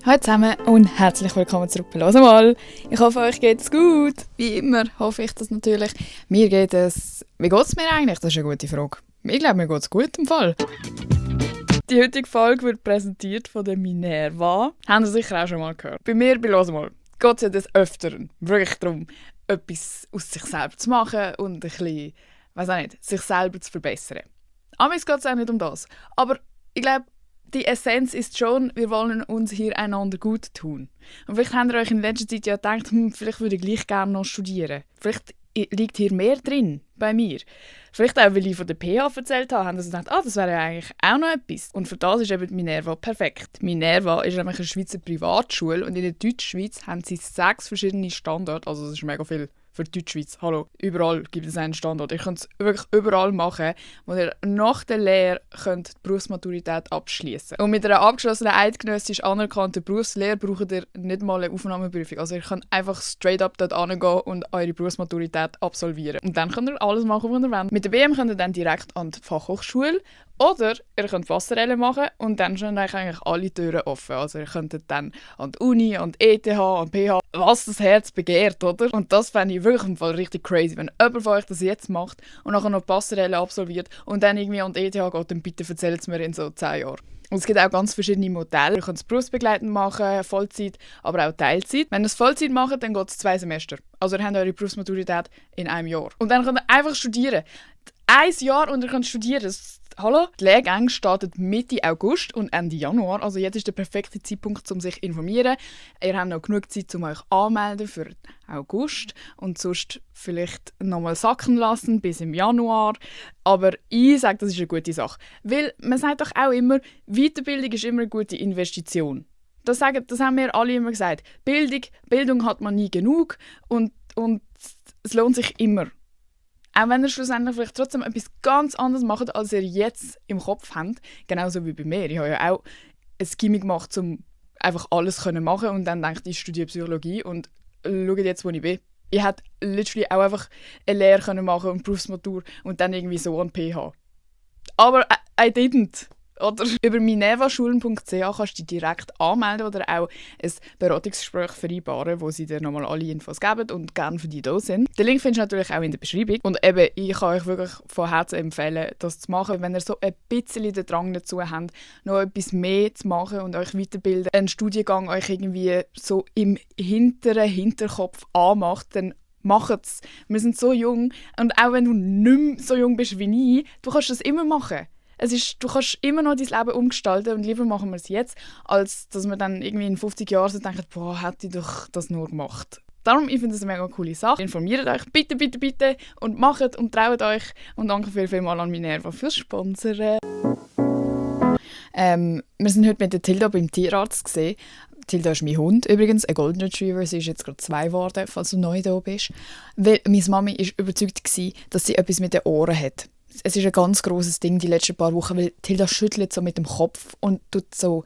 Hallo zusammen und herzlich willkommen zurück bei «Los mal». Ich hoffe, euch geht es gut. Wie immer hoffe ich das natürlich. Mir geht es... Wie geht es mir eigentlich? Das ist eine gute Frage. Ich glaube, mir geht es gut im Fall. Die heutige Folge wird präsentiert von der Minerva. Haben Sie sicher auch schon mal gehört. Bei mir bei «Los mal» geht es ja des Öfteren wirklich darum, etwas aus sich selber zu machen und ein bisschen, weiss auch nicht, sich selber zu verbessern. Amigs geht es auch nicht um das. Aber ich glaube, die Essenz ist schon, wir wollen uns hier einander gut tun. Und vielleicht habt ihr euch in letzter Zeit ja gedacht, vielleicht würde ich gleich gerne noch studieren. Vielleicht liegt hier mehr drin bei mir. Vielleicht auch, weil ich von der PH erzählt habe, haben sie gedacht, das wäre ja eigentlich auch noch etwas. Und für das ist eben die Minerva perfekt. Minerva ist nämlich eine Schweizer Privatschule und in der Deutschschweiz haben sie 6 verschiedene Standorte. Also das ist mega viel für die Deutschschweiz. Hallo, überall gibt es einen Standort. Ihr könnt es wirklich überall machen, wo ihr nach der Lehre könnt die Berufsmaturität abschließen. Und mit einer abgeschlossenen eidgenössisch anerkannten Berufslehre braucht ihr nicht mal eine Aufnahmeprüfung. Also ihr könnt einfach straight up dort hingehen und eure Berufsmaturität absolvieren. Und dann könnt ihr alles machen, was ihr wollt. Mit der BM könnt ihr dann direkt an die Fachhochschule oder ihr könnt Passerelle machen und dann sind eigentlich alle Türen offen. Also ihr könntet dann an die Uni, an die ETH, an die PH, was das Herz begehrt, oder? Und das fände ich wirklich im Fall richtig crazy. Wenn jemand von euch das jetzt macht und nachher noch Passerelle absolviert und dann irgendwie an die ETH geht, dann bitte erzählt es mir in so 10 Jahren. Und es gibt auch ganz verschiedene Modelle. Ihr könnt es berufsbegleitend machen, Vollzeit, aber auch Teilzeit. Wenn ihr es Vollzeit macht, dann geht es 2 Semester. Also ihr habt eure Berufsmaturität in einem Jahr. Und dann könnt ihr einfach studieren. 1 Jahr und ihr könnt studieren. Hallo? Die Lehrgänge starten Mitte August und Ende Januar. Also jetzt ist der perfekte Zeitpunkt, um sich zu informieren. Ihr habt noch genug Zeit, um euch anzumelden für August und sonst vielleicht nochmal sacken lassen bis im Januar. Aber ich sage, das ist eine gute Sache. Weil man sagt doch auch immer, Weiterbildung ist immer eine gute Investition. Das haben wir alle immer gesagt. Bildung hat man nie genug und es lohnt sich immer. Auch wenn ihr schlussendlich vielleicht trotzdem etwas ganz anderes macht, als ihr jetzt im Kopf habt. Genauso wie bei mir. Ich habe ja auch ein Gimmick gemacht, um einfach alles zu machen und dann dachte ich studiere Psychologie und schaut jetzt, wo ich bin. Ich hätte literally auch einfach eine Lehre machen und Berufsmatur und dann irgendwie so an PH. Aber I didn't. Oder über minervaschulen.ch kannst du dich direkt anmelden oder auch ein Beratungsgespräch vereinbaren, wo sie dir nochmal alle Infos geben und gerne für dich da sind. Den Link findest du natürlich auch in der Beschreibung. Und eben, ich kann euch wirklich von Herzen empfehlen, das zu machen. Wenn ihr so ein bisschen den Drang dazu habt, noch etwas mehr zu machen und euch weiterbilden, einen Studiengang euch irgendwie so im hinteren Hinterkopf anmacht, dann macht es. Wir sind so jung und auch wenn du nicht mehr so jung bist wie ich, du kannst das immer machen. Du kannst immer noch dein Leben umgestalten und lieber machen wir es jetzt, als dass wir dann irgendwie in 50 Jahren so denken, hätte ich doch das nur gemacht. Darum, ich finde das eine mega coole Sache. Informiert euch bitte, bitte, bitte und macht und traut euch. Und danke vielmals an Minerva fürs Sponsoren. Wir sind heute mit der Tilda beim Tierarzt gesehen. Tilda ist mein Hund übrigens, ein Golden Retriever. Sie ist jetzt gerade 2 geworden, falls du neu da bist. Weil meine Mami war überzeugt, dass sie etwas mit den Ohren hat. Es ist ein ganz grosses Ding die letzten paar Wochen, weil Tilda schüttelt so mit dem Kopf und tut so,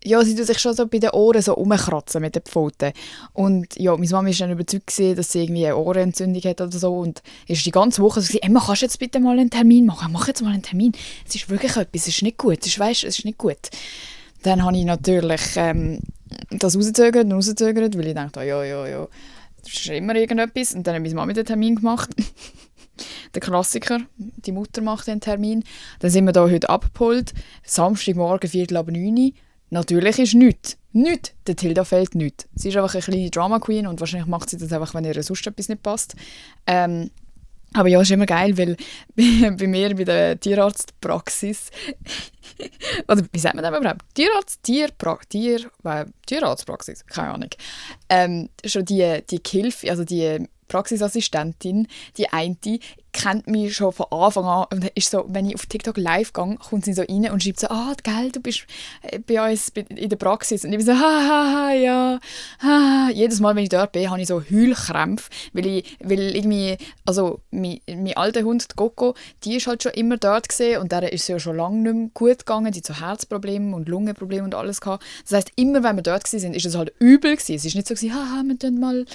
ja, sie tut sich schon so bei den Ohren so rumkratzen mit den Pfoten. Und ja, meine Mama war dann überzeugt, dass sie irgendwie eine Ohrenentzündung hat oder so und ist die ganze Woche so, Emma, kannst du jetzt bitte mal einen Termin machen? Mach jetzt mal einen Termin. Es ist wirklich etwas, es ist nicht gut, es ist nicht gut. Dann habe ich natürlich das rausgezögert, weil ich dachte, ja, das ist immer irgendetwas. Und dann hat meine Mama den Termin gemacht. Der Klassiker, die Mutter macht den Termin. Dann sind wir hier heute abgeholt. Samstagmorgen, 8:45 Uhr. Natürlich ist nichts. Nichts. Der Tilda fehlt nichts. Sie ist einfach eine kleine Drama Queen und wahrscheinlich macht sie das einfach, wenn ihr sonst etwas nicht passt. Aber ja, ist immer geil, weil bei mir bei der Tierarztpraxis oder wie sagt man das überhaupt? Tierarztpraxis, keine Ahnung. Schon die Gehilfe, also die Praxisassistentin, die eine, kennt mich schon von Anfang an und ist so, wenn ich auf TikTok live gehe, kommt sie so rein und schreibt so, gell, du bist bei uns in der Praxis. Und ich bin so, ja. Jedes Mal, wenn ich dort bin, habe ich so Heulkrämpfe, weil irgendwie, also mein alter Hund, die Coco, die ist halt schon immer dort gewesen und der ist ja schon lange nicht mehr gut gegangen, die hat so Herzprobleme und Lungenprobleme und alles gehabt. Das heisst, immer wenn wir dort waren, ist es halt übel gewesen. Es ist nicht so gewesen, wir tun mal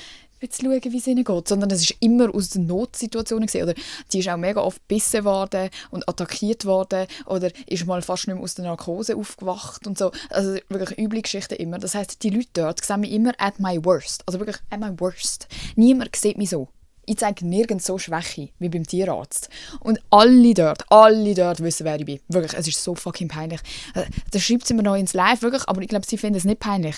zu schauen, wie es ihnen geht, sondern es ist immer aus den Notsituationen gewesen. Oder die ist auch mega oft gebissen worden und attackiert worden oder ist mal fast nicht mehr aus der Narkose aufgewacht und so. Also wirklich üble Geschichten immer. Das heisst, die Leute dort sehen mich immer at my worst. Also wirklich at my worst. Niemand sieht mich so. Ich zeige nirgends so Schwäche wie beim Tierarzt. Und alle dort wissen, wer ich bin. Wirklich, es ist so fucking peinlich. Da schreibt sie mir noch ins Live, wirklich, aber ich glaube, sie finden es nicht peinlich.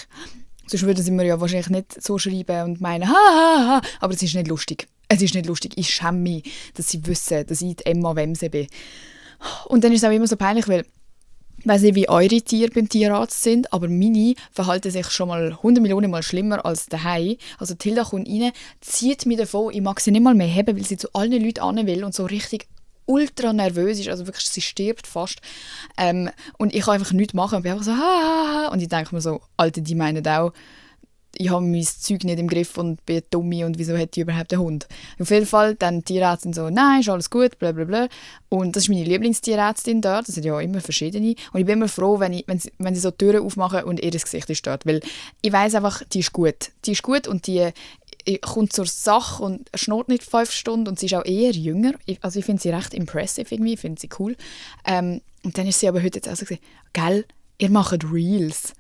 Sonst würden sie mir ja wahrscheinlich nicht so schreiben und meinen, ha, ha, ha. Aber es ist nicht lustig. Es ist nicht lustig. Ich schäme mich, dass sie wissen, dass ich die Emma Wemse bin. Und dann ist es auch immer so peinlich, weil ich weiss nicht, wie eure Tiere beim Tierarzt sind, aber meine verhalten sich schon mal 100 Millionen Mal schlimmer als daheim. Also Tilda kommt rein, zieht mich davon, ich mag sie nicht mal mehr haben, weil sie zu allen Leuten hin will und so richtig ultra nervös ist, also wirklich, sie stirbt fast. Und ich kann einfach nichts machen und bin einfach so, ha, ha, ha. Und ich denke mir so, Alter, die meinen auch, ich habe mein Zeug nicht im Griff und bin dumm und wieso hat die überhaupt einen Hund? Auf jeden Fall, dann die Tierärztin so, nein, ist alles gut, bla bla bla. Und das ist meine Lieblingstierärztin dort, das sind ja immer verschiedene. Und ich bin immer froh, wenn sie so Türen aufmachen und ihr Gesicht ist dort, weil ich weiss einfach, die ist gut. Die ist gut und die kommt zur Sache und schnurrt nicht 5 Stunden und sie ist auch eher jünger. Also ich finde sie recht impressive irgendwie, ich finde sie cool. Und dann ist sie aber heute jetzt auch so gesagt, gell, ihr macht Reels.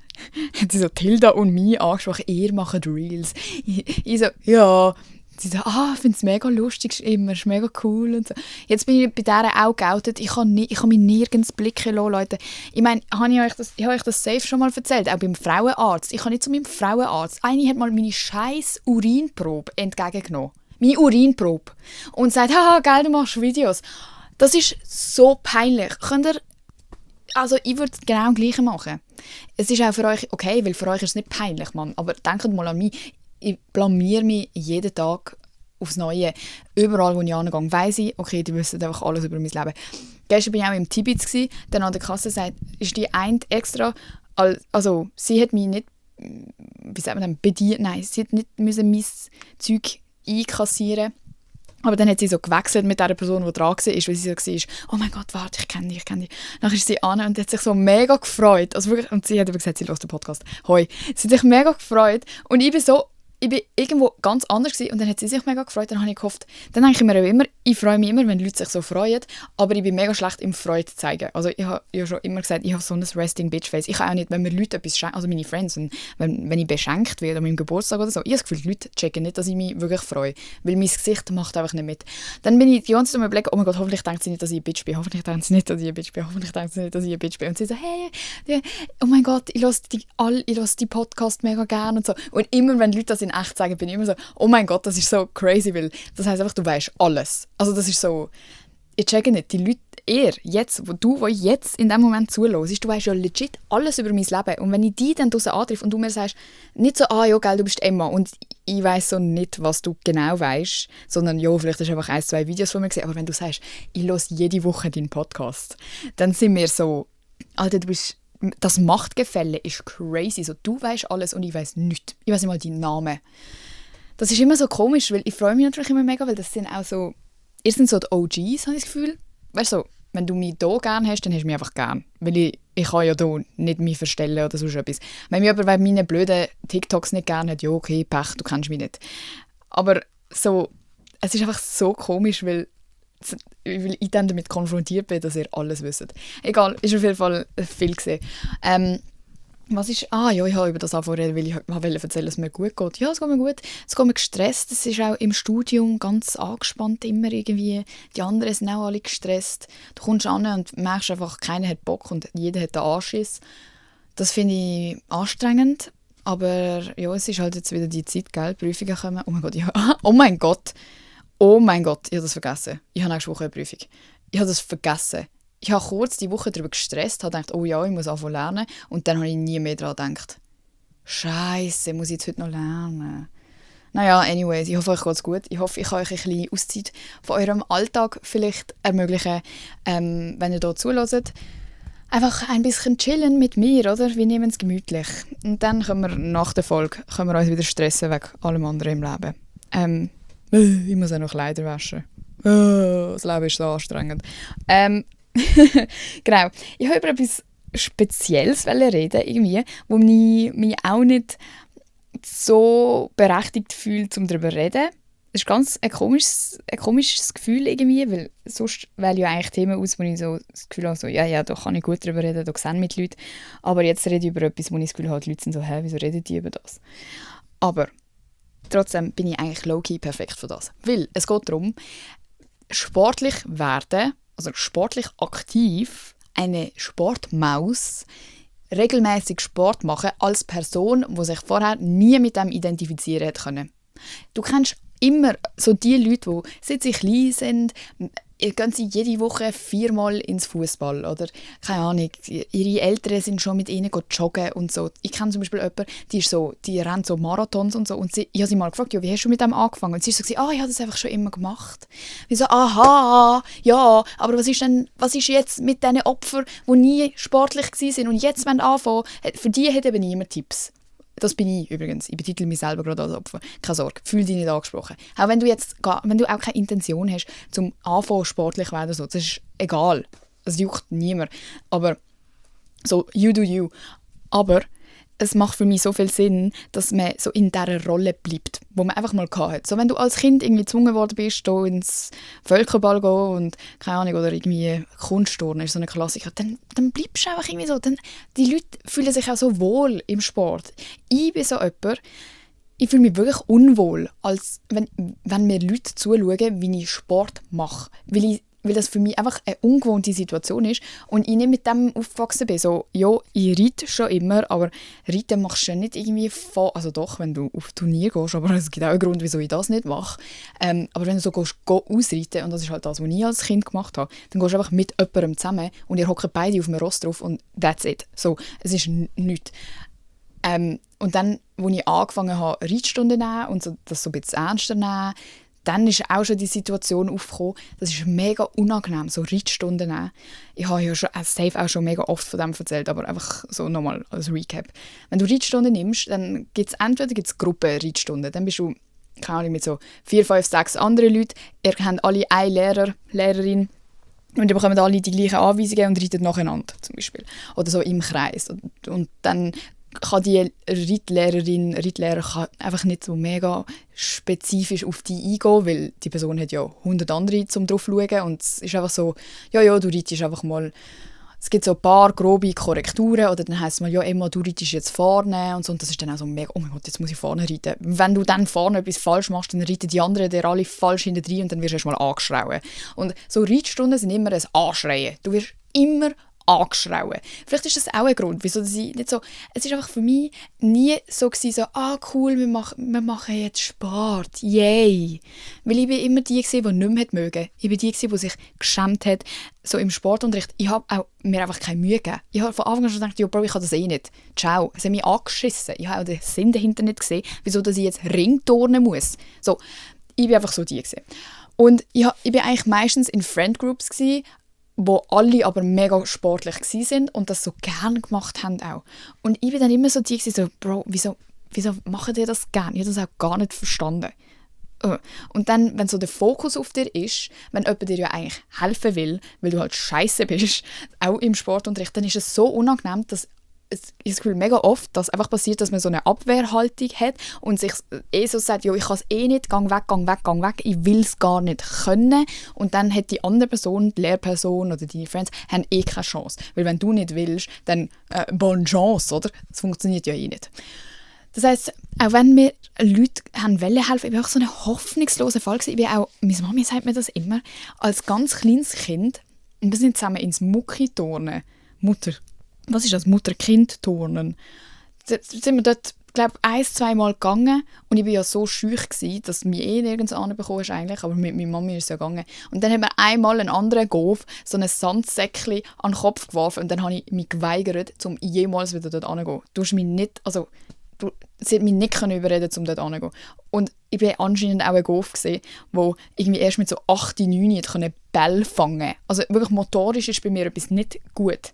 Hat sie so Tilda und mich angesprochen, ihr macht Reels. Ich so, ja. Sie so, ich finde es mega lustig, immer, ist mega cool und so. Jetzt bin ich bei dieser auch geoutet, ich kann mich nirgends blicken lassen, Leute. Ich meine, ich habe euch das safe schon mal erzählt, auch beim Frauenarzt. Ich kann nicht zu meinem Frauenarzt. Eine hat mal meine scheiß Urinprobe entgegengenommen. Meine Urinprobe. Und sagt, haha, geil, du machst Videos. Das ist so peinlich. Also ich würde genau das Gleiche machen. Es ist auch für euch okay, weil für euch ist es nicht peinlich, Mann. Aber denkt mal an mich. Ich blamiere mich jeden Tag aufs Neue. Überall, wo ich hingehe, weiss ich, okay, die wissen einfach alles über mein Leben. Gestern war ich auch im Tibits, dann an der Kasse sagt, ist die eine extra, also sie hat mich nicht, wie sagt man, bedient, nein, sie hat nicht müssen mein Zeug einkassieren. Aber dann hat sie so gewechselt mit der Person, die dran war, weil sie so war, oh mein Gott, warte, ich kenne dich. Dann ist sie an und hat sich so mega gefreut. Also wirklich, und sie hat aber gesagt, sie hört den Podcast. Hoi. Sie hat sich mega gefreut und ich bin irgendwo ganz anders gewesen, und dann hat sie sich mega gefreut, dann habe ich gehofft, dann denke ich mir auch immer, ich freue mich immer, wenn Leute sich so freuen, aber ich bin mega schlecht im Freude zeigen. Also ich habe ja schon immer gesagt, ich habe so ein Resting Bitch Face. Ich kann auch nicht, wenn mir Leute etwas schenken, also meine Friends, wenn ich beschenkt werde an meinem Geburtstag oder so, ich habe das Gefühl, die Leute checken nicht, dass ich mich wirklich freue, weil mein Gesicht macht einfach nicht mit. Dann bin ich die ganze Zeit am Überlegen, oh mein Gott, hoffentlich denkt sie nicht, dass ich eine Bitch bin, hoffentlich denkt sie nicht, dass ich eine Bitch bin, hoffentlich denkt sie nicht, dass ich eine Bitch bin. Und sie so, hey, oh mein Gott, ich höre die Podcast mega gerne und so. Und immer, wenn Leute das in echt sagen, bin ich immer so, oh mein Gott, das ist so crazy, weil das heisst einfach, du weißt alles. Also das ist so, ich checke nicht, die Leute, wo jetzt in dem Moment zuhörst, du weißt ja legit alles über mein Leben. Und wenn ich dich dann draussen antreffe und du mir sagst, nicht so, ja, gell, du bist Emma und ich weiss so nicht, was du genau weißt, sondern ja, vielleicht hast du einfach 1, 2 Videos von mir gesehen, aber wenn du sagst, ich höre jede Woche deinen Podcast, dann sind wir so, Alter, das Machtgefälle ist crazy. So, du weißt alles und ich weiss nichts. Ich weiss nicht mal deinen Namen. Das ist immer so komisch, weil ich freue mich natürlich immer mega, weil das sind auch so, ihr sind so die OGs, habe ich das Gefühl. Weißt du, so, wenn du mich hier gerne hast, dann hast du mich einfach gerne. Weil ich kann ja hier nicht mich verstellen oder sonst etwas. Wenn mich aber meine blöden TikToks nicht gerne hat, ja okay, Pech, du kennst mich nicht. Aber so, es ist einfach so komisch, weil ich dann damit konfrontiert bin, dass ihr alles wisst. Egal, ist auf jeden Fall viel gesehen. Was ist? Ja, ich habe über das angefangen, weil ich wollte erzählen, dass es mir gut geht. Ja, es geht mir gut. Es geht mir gestresst. Es ist auch im Studium ganz angespannt immer irgendwie. Die anderen sind auch alle gestresst. Du kommst an und merkst einfach, keiner hat Bock und jeder hat den Anschiss. Das finde ich anstrengend. Aber ja, es ist halt jetzt wieder die Zeit, gell? Prüfungen kommen. Oh mein Gott, oh mein Gott, ich habe das vergessen. Ich habe nächste Woche eine Prüfung. Ich habe das vergessen. Ich habe kurz die Woche darüber gestresst, habe gedacht, oh ja, ich muss anfangen lernen. Und dann habe ich nie mehr daran gedacht. Scheiße, muss ich jetzt heute noch lernen? Naja, anyways, ich hoffe, euch geht es gut. Ich hoffe, ich kann euch ein bisschen Auszeit von eurem Alltag vielleicht ermöglichen, wenn ihr hier zuhört. Einfach ein bisschen chillen mit mir, oder? Wir nehmen es gemütlich. Und dann können wir nach der Folge uns wieder stressen wegen allem anderen im Leben. Ich muss auch noch Kleider waschen. Das Leben ist so anstrengend. Genau. Ich wollte über etwas Spezielles reden, irgendwie, wo mich auch nicht nicht so berechtigt fühle, um darüber zu reden. Das ist ganz ein komisches Gefühl irgendwie, weil sonst wähle ich ja eigentlich Themen aus, wo ich so das Gefühl habe, so, ja, da kann ich gut darüber reden, da sehen mit Leuten. Aber jetzt rede ich über etwas, wo ich das Gefühl habe, die Leute sind so, wieso reden die über das? Aber trotzdem bin ich eigentlich low-key perfekt für das. Weil es geht darum, sportlich werden, also sportlich aktiv, eine Sportmaus, regelmäßig Sport machen als Person, die sich vorher nie mit dem identifizieren können. Du kennst immer so die Leute, die seit sie klein sind, gehen sie jede Woche 4-mal ins Fußball oder keine Ahnung, ihre Eltern sind schon mit ihnen joggen und so. Ich kenne zum Beispiel jemanden, die rennt so Marathons und so und ich habe sie mal gefragt, ja, wie hast du mit dem angefangen? Und sie ist so, ich habe das einfach schon immer gemacht. Ich so, aha, ja, aber was ist jetzt mit diesen Opfern, die nie sportlich waren und jetzt anfangen wollen? Für die hat eben niemand Tipps. Das bin ich übrigens. Ich betitel mich selber gerade als Opfer. Keine Sorge, fühl dich nicht angesprochen. Auch wenn du auch keine Intention hast, zum Anfangen sportlich zu werden, so, das ist egal. Das juckt niemand. Aber so, you do you. Aber es macht für mich so viel Sinn, dass man so in dieser Rolle bleibt, wo man einfach mal hatte. So, wenn du als Kind irgendwie gezwungen worden bist, da ins Völkerball gehen und keine Ahnung, oder irgendwie Kunstturnen ist so ein Klassiker, dann bleibst du einfach irgendwie so. Die Leute fühlen sich auch so wohl im Sport. Ich bin so jemand, ich fühle mich wirklich unwohl, als wenn mir Leute zuschauen, wie ich Sport mache. Weil das für mich einfach eine ungewohnte Situation ist und ich nicht mit dem aufgewachsen bin. So, ja, ich reite schon immer, aber reiten machst du ja nicht irgendwie also doch, wenn du auf Turnier gehst, aber es gibt auch einen Grund, wieso ich das nicht mache. Aber wenn du so gehst, ausreiten, und das ist halt das, was ich als Kind gemacht habe, dann gehst du einfach mit jemandem zusammen und ihr hockt beide auf einem Ross drauf und that's it. So, es ist nichts. Und dann, als ich angefangen habe, Reitstunden zu nehmen und so, das so ein bisschen ernster nehmen, dann ist auch schon die Situation aufgekommen, das ist mega unangenehm, so Reitstunden nehmen. Ich habe ja schon safe auch schon mega oft von dem erzählt, aber einfach so nochmal als Recap. Wenn du Reitstunden nimmst, dann gibt es entweder Gruppen-Reitstunden, dann bist du, keine Ahnung, mit so 4, 5, 6 anderen Leuten, ihr habt alle einen Lehrer, Lehrerin, und ihr bekommt alle die gleichen Anweisungen und reitet nacheinander, zum Beispiel. Oder so im Kreis. Und dann kann die Reitlehrer kann einfach nicht so mega spezifisch auf die eingehen, weil die Person hat ja 100 andere zum drauf schauen und es ist einfach so, ja, du reitest einfach mal, es gibt so ein paar grobe Korrekturen oder dann heisst es mal, ja, Emma, du reitest jetzt vorne und so und das ist dann auch so mega, oh mein Gott, jetzt muss ich vorne reiten. Wenn du dann vorne etwas falsch machst, dann reiten die anderen dir alle falsch hinter drin und dann wirst du erstmal angeschrauen. Und so Reitstunden sind immer ein Anschreien. Du wirst immer angeschrauen. Vielleicht ist das auch ein Grund, wieso sie nicht so. Es ist einfach für mich nie so gewesen, so, cool, wir machen jetzt Sport, yay. Weil ich bin immer die gewesen, die nicht mehr mögen. Ich bin die gewesen, die sich geschämt hat, so im Sportunterricht. Ich habe auch mir einfach keine Mühe gegeben. Ich habe von Anfang an schon gedacht, ja, Bro, ich kann das eh nicht. Ciao. Sie haben mich angeschissen. Ich habe auch den Sinn dahinter nicht gesehen, wieso dass ich jetzt Ringturnen muss. So, ich bin einfach so die gewesen. Und ich bin eigentlich meistens in Friendgroups gewesen, wo alle aber mega sportlich waren und das so gerne gemacht haben auch. Und ich bin dann immer so die, so, Bro, wieso machen die das gerne? Ich habe das auch gar nicht verstanden. Und dann, wenn so der Fokus auf dir ist, wenn jemand dir ja eigentlich helfen will, weil du halt scheiße bist, auch im Sportunterricht, dann ist es so unangenehm, dass ich fühle mega oft, dass einfach passiert, dass man so eine Abwehrhaltung hat und sich so sagt, ich kann es eh nicht, gang weg, ich will es gar nicht können. Und dann hat die andere Person, die Lehrperson oder die Friends, haben eh keine Chance. Weil wenn du nicht willst, dann bonne Chance, oder? Das funktioniert ja eh nicht. Das heisst, auch wenn mir Leute haben helfen, ich war auch so ein hoffnungsloser Fall gewesen. Ich bin auch, meine Mami sagt mir das immer, als ganz kleines Kind, und wir sind zusammen ins Mucki-Turnen, was ist das? Mutter-Kind-Turnen. Da sind wir dort, glaube ich, 1-2 Mal gegangen und ich war ja so schüch gewesen, dass mich nirgends anbekommen ist eigentlich, aber mit meiner Mami ist es ja gegangen. Und dann haben wir einmal einen anderen Golf, so ein Sandsäckchen an den Kopf geworfen und dann habe ich mich geweigert, um jemals wieder dort hinzugehen. Sie hat mich nicht überreden, um dort hinzugehen. Und ich war anscheinend auch ein Golf gesehen, wo irgendwie erst mit so 8, 9 Bälle fangen konnte. Also wirklich motorisch ist bei mir etwas nicht gut.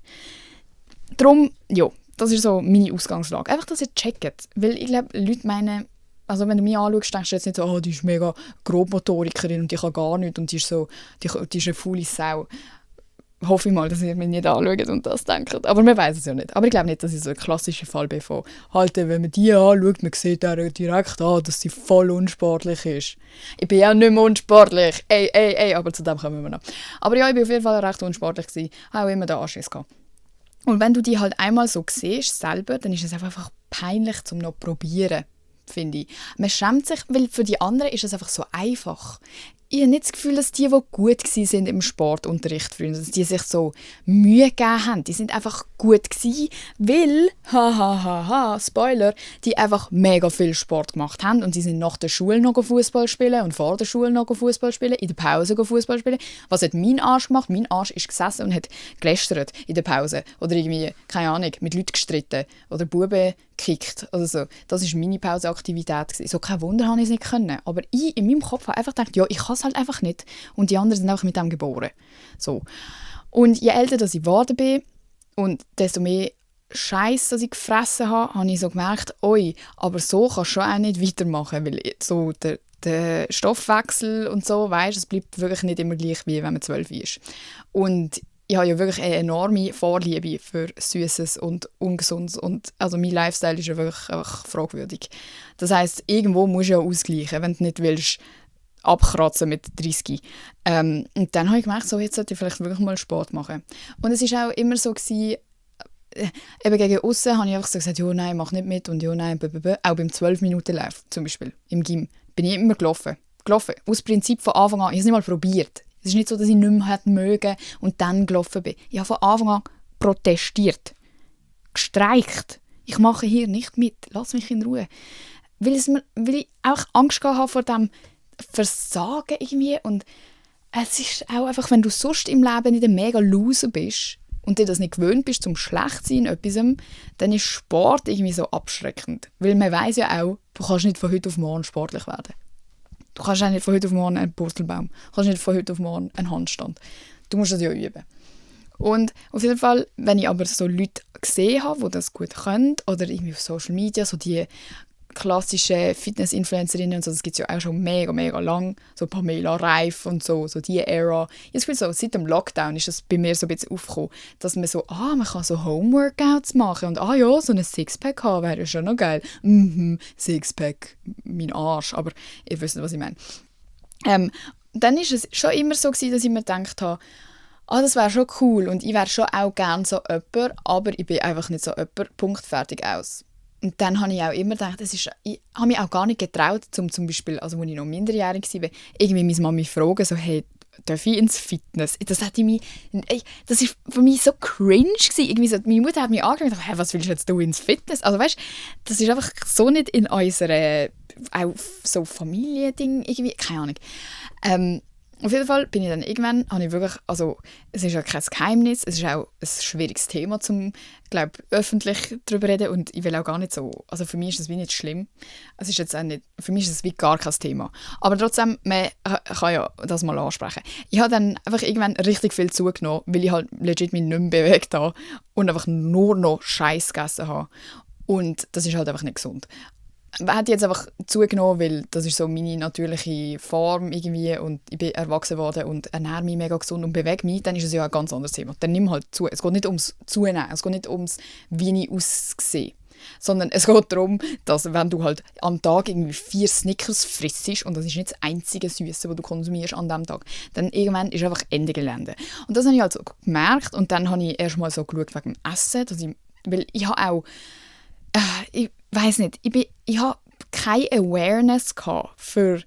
Darum, ja, das ist so meine Ausgangslage. Einfach, dass ihr checkt. Weil ich glaube, Leute meinen, also wenn du mich anschaust, denkst du jetzt nicht so, die ist mega Grobmotorikerin und die kann gar nichts und die ist eine faule Sau. hoffe ich mal, dass ihr mich nicht anschaut und das denkt. Aber man weiß es ja nicht. Aber ich glaube nicht, dass ich so ein klassischer Fall bin von halt, wenn man die anschaut, man sieht auch direkt an, dass sie voll unsportlich ist. Ich bin ja nicht mehr unsportlich. Ey, aber zu dem kommen wir noch. Aber ja, ich war auf jeden Fall recht unsportlich gewesen. Habe auch immer den Anschiss gehabt. Und wenn du die halt einmal so siehst, selber, dann ist es einfach peinlich, zum noch probieren, finde ich. Man schämt sich, weil für die anderen ist es einfach so einfach. Ich habe nicht das Gefühl, dass die gut waren im Sportunterricht früher, dass die sich so Mühe gegeben haben. Die sind einfach gut gewesen, weil, Spoiler, die einfach mega viel Sport gemacht haben und sie sind nach der Schule noch Fußball spielen und vor der Schule noch Fußball spielen, in der Pause Fußball spielen. Was hat mein Arsch gemacht? Mein Arsch ist gesessen und hat gelästert in der Pause oder irgendwie, keine Ahnung, mit Leuten gestritten oder Buben gekickt oder so. Das war meine Pauseaktivität gewesen. So kein Wunder habe ich es nicht können. Aber ich in meinem Kopf habe einfach gedacht, ja, ich kann es halt einfach nicht. Und die anderen sind einfach mit dem geboren. So. Und je älter dass ich geworden bin und desto mehr Scheiß, dass ich gefressen habe, habe ich so gemerkt, oi, aber so kannst du schon auch nicht weitermachen, weil so der Stoffwechsel und so, weisst, es bleibt wirklich nicht immer gleich, wie wenn man 12 ist. Und ich habe ja wirklich eine enorme Vorliebe für Süßes und Ungesundes und also mein Lifestyle ist ja wirklich einfach fragwürdig. Das heisst, irgendwo musst du ja ausgleichen, wenn du nicht willst abkratzen mit 30. Und dann habe ich gemerkt, so, jetzt sollte ich vielleicht wirklich mal Sport machen. Und es war auch immer so gewesen, eben gegen aussen habe ich einfach so gesagt, ja, nein, mach nicht mit und ja, nein, auch beim 12-Minuten-Lauf zum Beispiel, im Gym, bin ich immer gelaufen. Aus Prinzip von Anfang an. Ich habe es nicht mal probiert. Es ist nicht so, dass ich nicht mehr mögen und dann gelaufen bin. Ich habe von Anfang an protestiert, gestreikt. Ich mache hier nicht mit, lass mich in Ruhe. Weil ich auch Angst hatte vor dem Versagen irgendwie. Und es ist auch einfach, wenn du sonst im Leben nicht ein mega Loser bist und dir das nicht gewöhnt bist, zum Schlechtsein in etwas, dann ist Sport irgendwie so abschreckend. Weil man weiss ja auch, du kannst nicht von heute auf morgen sportlich werden. Du kannst auch nicht von heute auf morgen einen Purzelbaum. Du kannst nicht von heute auf morgen einen Handstand. Du musst das ja üben. Und auf jeden Fall, wenn ich aber so Leute gesehen habe, die das gut können, oder irgendwie auf Social Media, so die klassischen Fitness-Influencerinnen und so, das gibt es ja auch schon mega, mega lang, so Pamela Reif und so diese Ära. Ich habe das Gefühl, so, seit dem Lockdown ist das bei mir so ein bisschen aufgekommen, dass man so, man kann so Homeworkouts machen und ja, so ein Sixpack haben wäre ja schon noch geil. Sixpack, mein Arsch, aber ihr wisst, was ich meine. Dann war es schon immer so gewesen, dass ich mir gedacht habe, das wäre schon cool und ich wäre schon auch gerne so jemand, aber ich bin einfach nicht so jemand, Punkt, fertig, aus. Und dann habe ich auch immer gedacht, ich habe mich auch gar nicht getraut, zum Beispiel, also als ich noch minderjährig war, irgendwie meine Mami fragen, so, hey, darf ich ins Fitness? Das war für mich so cringe gewesen. Irgendwie so, meine Mutter hat mich angeschaut und gedacht, hey, was willst du jetzt ins Fitness? Also weißt, das ist einfach so nicht in unserer auch so Familiending irgendwie, keine Ahnung. Auf jeden Fall bin ich dann irgendwann, habe ich wirklich, also es ist ja kein Geheimnis, es ist auch ein schwieriges Thema, glaube öffentlich darüber reden und ich will auch gar nicht so, also für mich ist das wie nicht schlimm, es ist jetzt auch nicht, für mich ist es wie gar kein Thema, aber trotzdem, man kann ja das mal ansprechen. Ich habe dann einfach irgendwann richtig viel zugenommen, weil ich halt legit mich nicht mehr bewegt habe und einfach nur noch Scheiß gegessen habe und das ist halt einfach nicht gesund. Hat jetzt einfach zugenommen, weil das ist so meine natürliche Form irgendwie und ich bin erwachsen worden und ernähre mich mega gesund und bewege mich, dann ist es ja ein ganz anderes Thema. Dann nimm halt zu. Es geht nicht ums Zunehmen, es geht nicht ums, wie ich aussehe, sondern es geht darum, dass wenn du halt am Tag irgendwie 4 Snickers frisst und das ist nicht das einzige Süße, was du konsumierst an diesem Tag, dann irgendwann ist einfach Ende Gelände. Und das habe ich halt so gemerkt und dann habe ich erst mal so geschaut wegen dem Essen, weil ich habe auch ich weiss nicht, ich habe keine Awareness für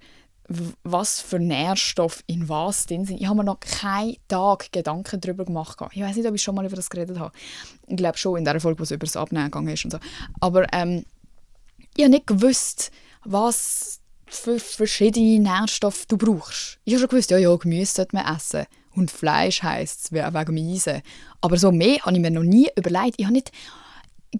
was für Nährstoffe in was drin sind. Ich habe mir noch keinen Tag Gedanken darüber gemacht. Ich weiß nicht, ob ich schon mal über das geredet habe. Ich glaube schon, in der Folge, wo es über das Abnehmen gegangen ist und so. Aber ich habe nicht gewusst, was für verschiedene Nährstoffe du brauchst. Ich habe schon gewusst, ja, Gemüse sollte man essen. Und Fleisch heisst es, wegen dem Eisen. Aber so mehr habe ich mir noch nie überlegt. Ich habe nicht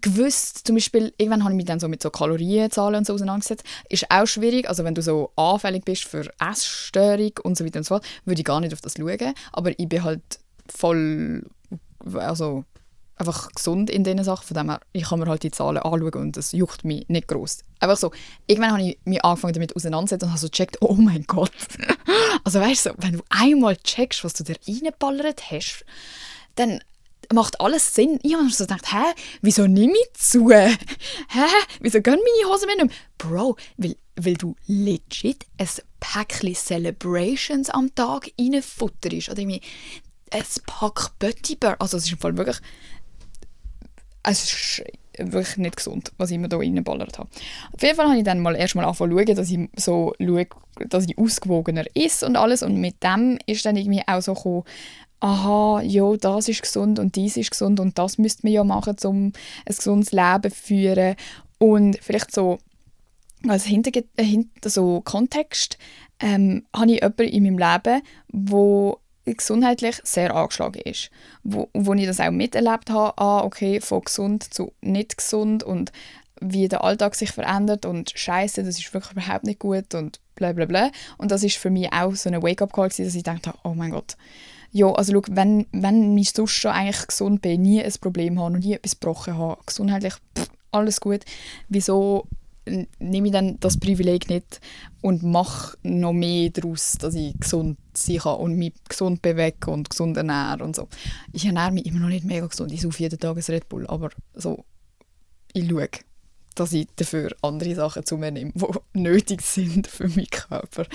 gewusst, zum Beispiel, irgendwann habe ich mich dann so mit so Kalorienzahlen und so auseinandergesetzt. Ist auch schwierig, also wenn du so anfällig bist für Essstörung und so weiter und so fort, würde ich gar nicht auf das schauen. Aber ich bin halt voll, also einfach gesund in diesen Sachen. Von dem her, ich kann mir halt die Zahlen anschauen und das juckt mich nicht gross. Einfach so, irgendwann habe ich mich angefangen damit auseinanderzusetzen und habe so gecheckt, oh mein Gott. Also weißt du, so, wenn du einmal checkst, was du dir reingeballert hast, dann macht alles Sinn. Ich habe mir so gedacht, wieso nehme ich zu? Wieso gehen meine Hosen mir nicht mehr? Bro, weil du legit ein Päckchen Celebrations am Tag reinfutterst. Oder irgendwie ein Pack Böttiber. Also es ist im Fall wirklich... Es ist wirklich nicht gesund, was ich mir da reingeballert habe. Auf jeden Fall habe ich dann erstmal angefangen zu schauen, dass ich so schaue, dass ich ausgewogener esse und alles. Und mit dem ist dann irgendwie auch so gekommen, aha, ja, das ist gesund und dies ist gesund und das müsste man ja machen, um ein gesundes Leben zu führen. Und vielleicht so als so Kontext habe ich jemanden in meinem Leben, der gesundheitlich sehr angeschlagen ist. Wo ich das auch miterlebt habe, okay, von gesund zu nicht gesund und wie der Alltag sich verändert und Scheiße, das ist wirklich überhaupt nicht gut und bla bla bla. Und das ist für mich auch so eine Wake-up-Call gewesen, dass ich gedacht habe, oh mein Gott, ja, also schau, wenn ich sonst schon eigentlich gesund bin, nie ein Problem habe und nie etwas gebrochen habe, gesundheitlich, alles gut, wieso nehme ich dann das Privileg nicht und mache noch mehr daraus, dass ich gesund sein kann und mich gesund bewege und gesund ernähre und so. Ich ernähre mich immer noch nicht mega gesund, ich saufe jeden Tag ein Red Bull, aber so, ich schaue, dass ich dafür andere Sachen zu mir nehme, die nötig sind für meinen Körper.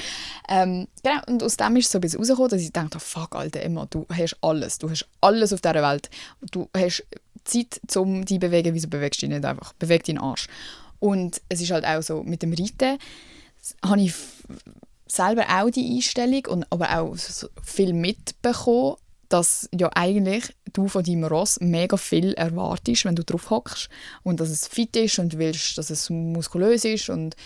Genau, und aus dem ist es so ein bisschen rausgekommen, dass ich dachte, fuck, Alter, Emma, du hast alles auf dieser Welt. Du hast Zeit, um dich zu bewegen, wieso bewegst du dich nicht einfach? Beweg deinen Arsch. Und es ist halt auch so, mit dem Reiten habe ich selber auch die Einstellung und aber auch so viel mitbekommen, dass ja eigentlich du von deinem Ross mega viel erwartest, wenn du drauf hockst und dass es fit ist und willst, dass es muskulös ist und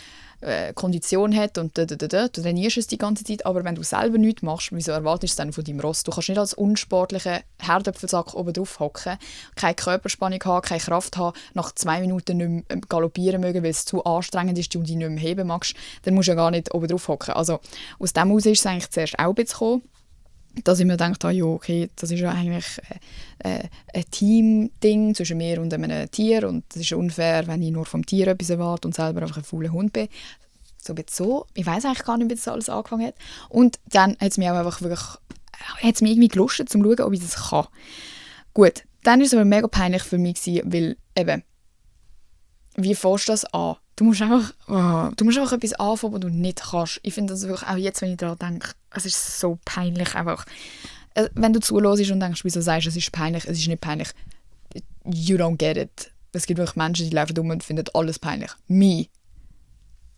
Kondition hat und du trainierst es die ganze Zeit, aber wenn du selber nichts machst, wieso erwartest du es dann von deinem Ross? Du kannst nicht als unsportlicher Herdöpfelsack oben drauf hocken, keine Körperspannung haben, keine Kraft haben, nach 2 Minuten nicht mehr galoppieren mögen, weil es zu anstrengend ist und dich nicht mehr heben magst, dann musst du ja gar nicht oben drauf hocken. Also aus dem heraus ist es eigentlich zuerst auch ein bisschen gekommen, dass ich mir gedacht habe, ja, okay, das ist ja eigentlich ein Team-Ding zwischen mir und einem Tier und es ist unfair, wenn ich nur vom Tier etwas erwarte und selber einfach ein fauler Hund bin. So, ich weiß eigentlich gar nicht, wie das alles angefangen hat. Und dann hat es mich auch einfach wirklich, hat's mich irgendwie gelustet, um zu schauen, ob ich das kann. Gut, dann war es aber mega peinlich für mich, weil eben, wie fährst du das an? Du musst einfach etwas anfangen, was du nicht kannst. Ich finde das wirklich, auch jetzt, wenn ich daran denke, es ist so peinlich einfach. Wenn du zuhörst und denkst, wieso sagst du, es ist peinlich, es ist nicht peinlich. You don't get it. Es gibt wirklich Menschen, die laufen rum und finden alles peinlich. Mich.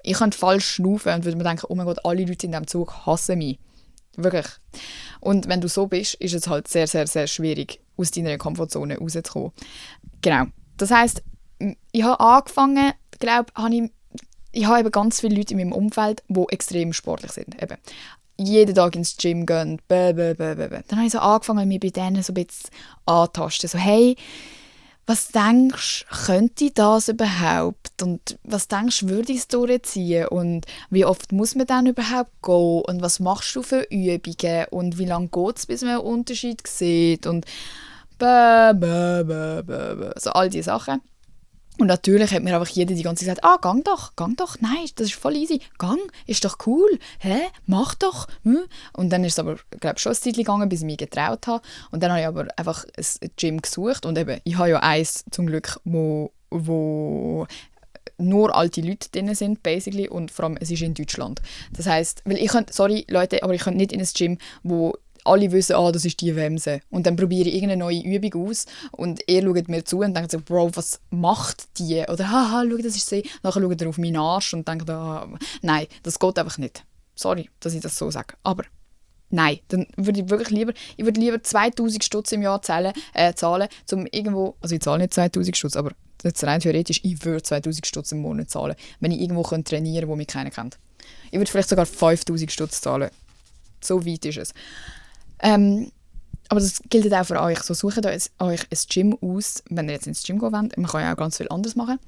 Ich könnte falsch schnaufen und würde mir denken, oh mein Gott, alle Leute in diesem Zug hassen mich. Wirklich. Und wenn du so bist, ist es halt sehr, sehr, sehr schwierig, aus deiner Komfortzone rauszukommen. Genau. Das heisst, ich habe angefangen, ich habe eben ganz viele Leute in meinem Umfeld, die extrem sportlich sind. Eben. Jeden Tag ins Gym gehen. Dann habe ich so angefangen, mich bei denen so ein bisschen anzutasten. So, hey, was denkst du, könnte das überhaupt? Und was denkst du, würde ich es durchziehen? Und wie oft muss man dann überhaupt gehen? Und was machst du für Übungen? Und wie lange geht es, bis man einen Unterschied sieht? Und so all diese Sachen. Und natürlich hat mir einfach jeder die ganze Zeit gesagt, gang doch, nein, das ist voll easy, gang, ist doch cool, mach doch. Und dann ist es aber, glaube ich, schon ein Zeit gegangen, bis ich mich getraut habe. Und dann habe ich aber einfach ein Gym gesucht und eben, ich habe ja eins zum Glück, wo nur alte Leute drin sind, basically, und vor allem, es ist in Deutschland. Das heisst, weil ich könnte, sorry Leute, aber ich könnte nicht in ein Gym, wo alle wissen, das ist die Wemse. Und dann probiere ich irgendeine neue Übung aus und ihr schaut mir zu und denkt so, Bro, was macht die? Oder, haha, schau, das ist sie. Nachher schaut ihr auf meinen Arsch und denkt, nein, das geht einfach nicht. Sorry, dass ich das so sage. Aber nein, dann würde ich wirklich lieber 2000 Stutz im Jahr zahlen, um irgendwo, also ich zahle nicht 2000 Stutz, aber jetzt rein theoretisch, ich würde 2000 Stutz im Monat zahlen, wenn ich irgendwo trainieren könnte, wo mich keiner kennt. Ich würde vielleicht sogar 5000 Stutz zahlen. So weit ist es. Aber das gilt auch für euch. So, sucht euch ein Gym aus, wenn ihr jetzt ins Gym gehen wollt. Man kann ja auch ganz viel anderes machen.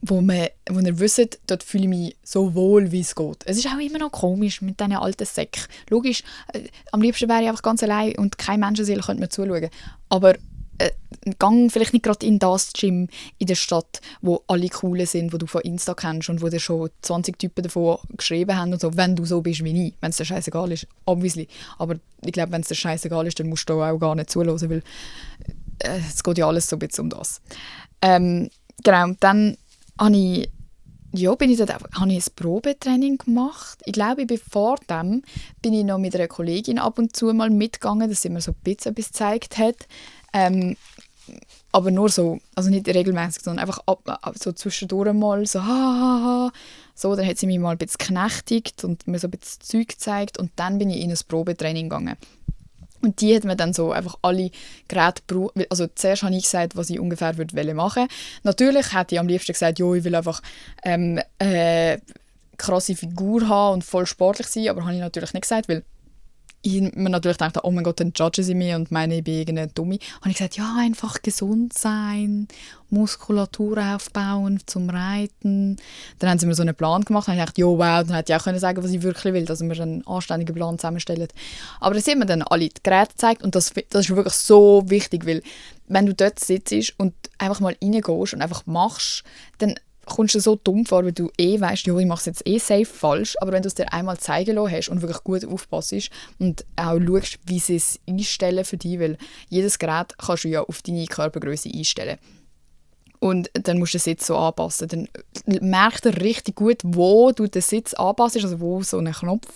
Wo ihr wisst, dort fühle ich mich so wohl, wie es geht. Es ist auch immer noch komisch mit diesen alten Säcken. Logisch, am liebsten wäre ich einfach ganz allein und keine Menschenseele könnte mir zuschauen. Aber gang vielleicht nicht gerade in das Gym in der Stadt, wo alle Coolen sind, wo du von Insta kennst und wo dir schon 20 Typen davon geschrieben haben und so, wenn du so bist wie ich, wenn es dir scheißegal ist, obviously. Aber ich glaube, wenn es dir scheißegal ist, dann musst du auch gar nicht zuhören, weil es geht ja alles so ein bisschen um das. Genau, dann habe ich habe ich ein Probetraining gemacht. Ich glaube, bevor dem bin ich noch mit einer Kollegin ab und zu mal mitgegangen, dass sie mir so ein bisschen etwas gezeigt hat. Aber nur so, also nicht regelmäßig, sondern einfach so zwischendurch mal so, ha, ha, ha. So, dann hat sie mich mal ein bisschen geknechtigt und mir so ein bisschen Zeug gezeigt und dann bin ich in ein Probetraining gegangen. Und die hat mir dann so einfach alle Geräte gebraucht. Also zuerst habe ich gesagt, was ich ungefähr machen wollte. Natürlich hätte ich am liebsten gesagt, jo, ich will einfach krasse Figur haben und voll sportlich sein, aber habe ich natürlich nicht gesagt, weil ich mir natürlich dachte, oh mein Gott, dann judgen sie mich und meine, ich bin irgendeine Dumme. Habe ich gesagt, ja, einfach gesund sein, Muskulatur aufbauen zum Reiten. Dann haben sie mir so einen Plan gemacht und ich dachte, jo, wow, dann hätte ich auch können sagen, was ich wirklich will, dass wir einen anständigen Plan zusammenstellen. Aber das haben mir dann alle die Geräte gezeigt und das ist wirklich so wichtig, weil wenn du dort sitzt und einfach mal reingehst und einfach machst, dann kommst du dir so dumm vor, weil du weißt, ja, ich mache es jetzt safe falsch, aber wenn du es dir einmal zeigen lassen hast und wirklich gut aufpasst und auch schaust, wie sie es einstellen für dich, weil jedes Gerät kannst du ja auf deine Körpergröße einstellen. Und dann musst du den Sitz so anpassen. Dann merkt er richtig gut, wo du den Sitz anpasst, also wo so ein Knopf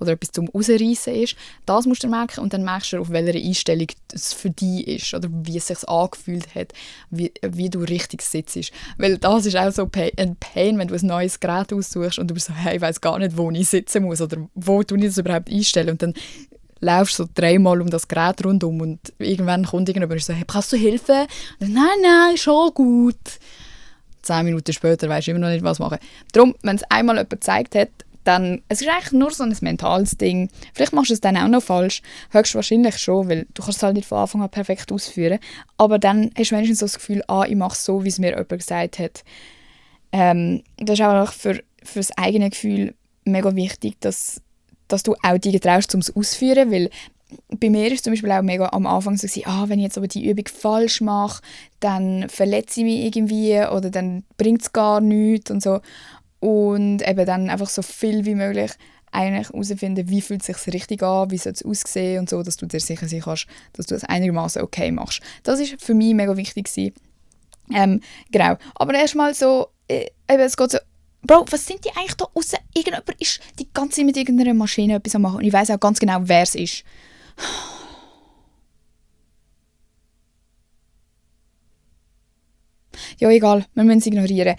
oder etwas zum Rausreißen ist. Das musst du merken und dann merkst du, auf welcher Einstellung es für dich ist oder wie es sich angefühlt hat, wie du richtig sitzt. Weil das ist auch so ein Pain, wenn du ein neues Gerät aussuchst und du bist so, hey, ich weiss gar nicht, wo ich sitzen muss oder wo du das überhaupt einstellen. Und dann laufst so 3-mal um das Gerät rundum und irgendwann kommt irgendjemand und sagt, hey, brauchst du Hilfe? Und dann, nein, schon gut. 10 Minuten später weisst du immer noch nicht, was machen. Darum, wenn es einmal jemand gezeigt hat, dann, es ist eigentlich nur so ein mentales Ding. Vielleicht machst du es dann auch noch falsch, höchstwahrscheinlich schon, weil du kannst es halt nicht von Anfang an perfekt ausführen. Aber dann hast du wenigstens so das Gefühl, ich mache es so, wie es mir jemand gesagt hat. Das ist auch für das eigene Gefühl mega wichtig, dass du auch dich traust, um es auszuführen, weil bei mir ist zum Beispiel auch mega am Anfang so gewesen, wenn ich jetzt aber die Übung falsch mache, dann verletze ich mich irgendwie oder dann bringt es gar nichts und so. Und eben dann einfach so viel wie möglich eigentlich herausfinden, wie fühlt es sich richtig an, wie soll es aussehen und so, dass du dir sicher sein kannst, dass du es einigermaßen okay machst. Das ist für mich mega wichtig gewesen. Genau. Aber erstmal so, es geht so, Bro, was sind die eigentlich da aussen? Irgendjemand ist die ganze Zeit mit irgendeiner Maschine etwas am machen. Und ich weiss auch ganz genau, wer es ist. Ja, egal. Wir müssen es ignorieren.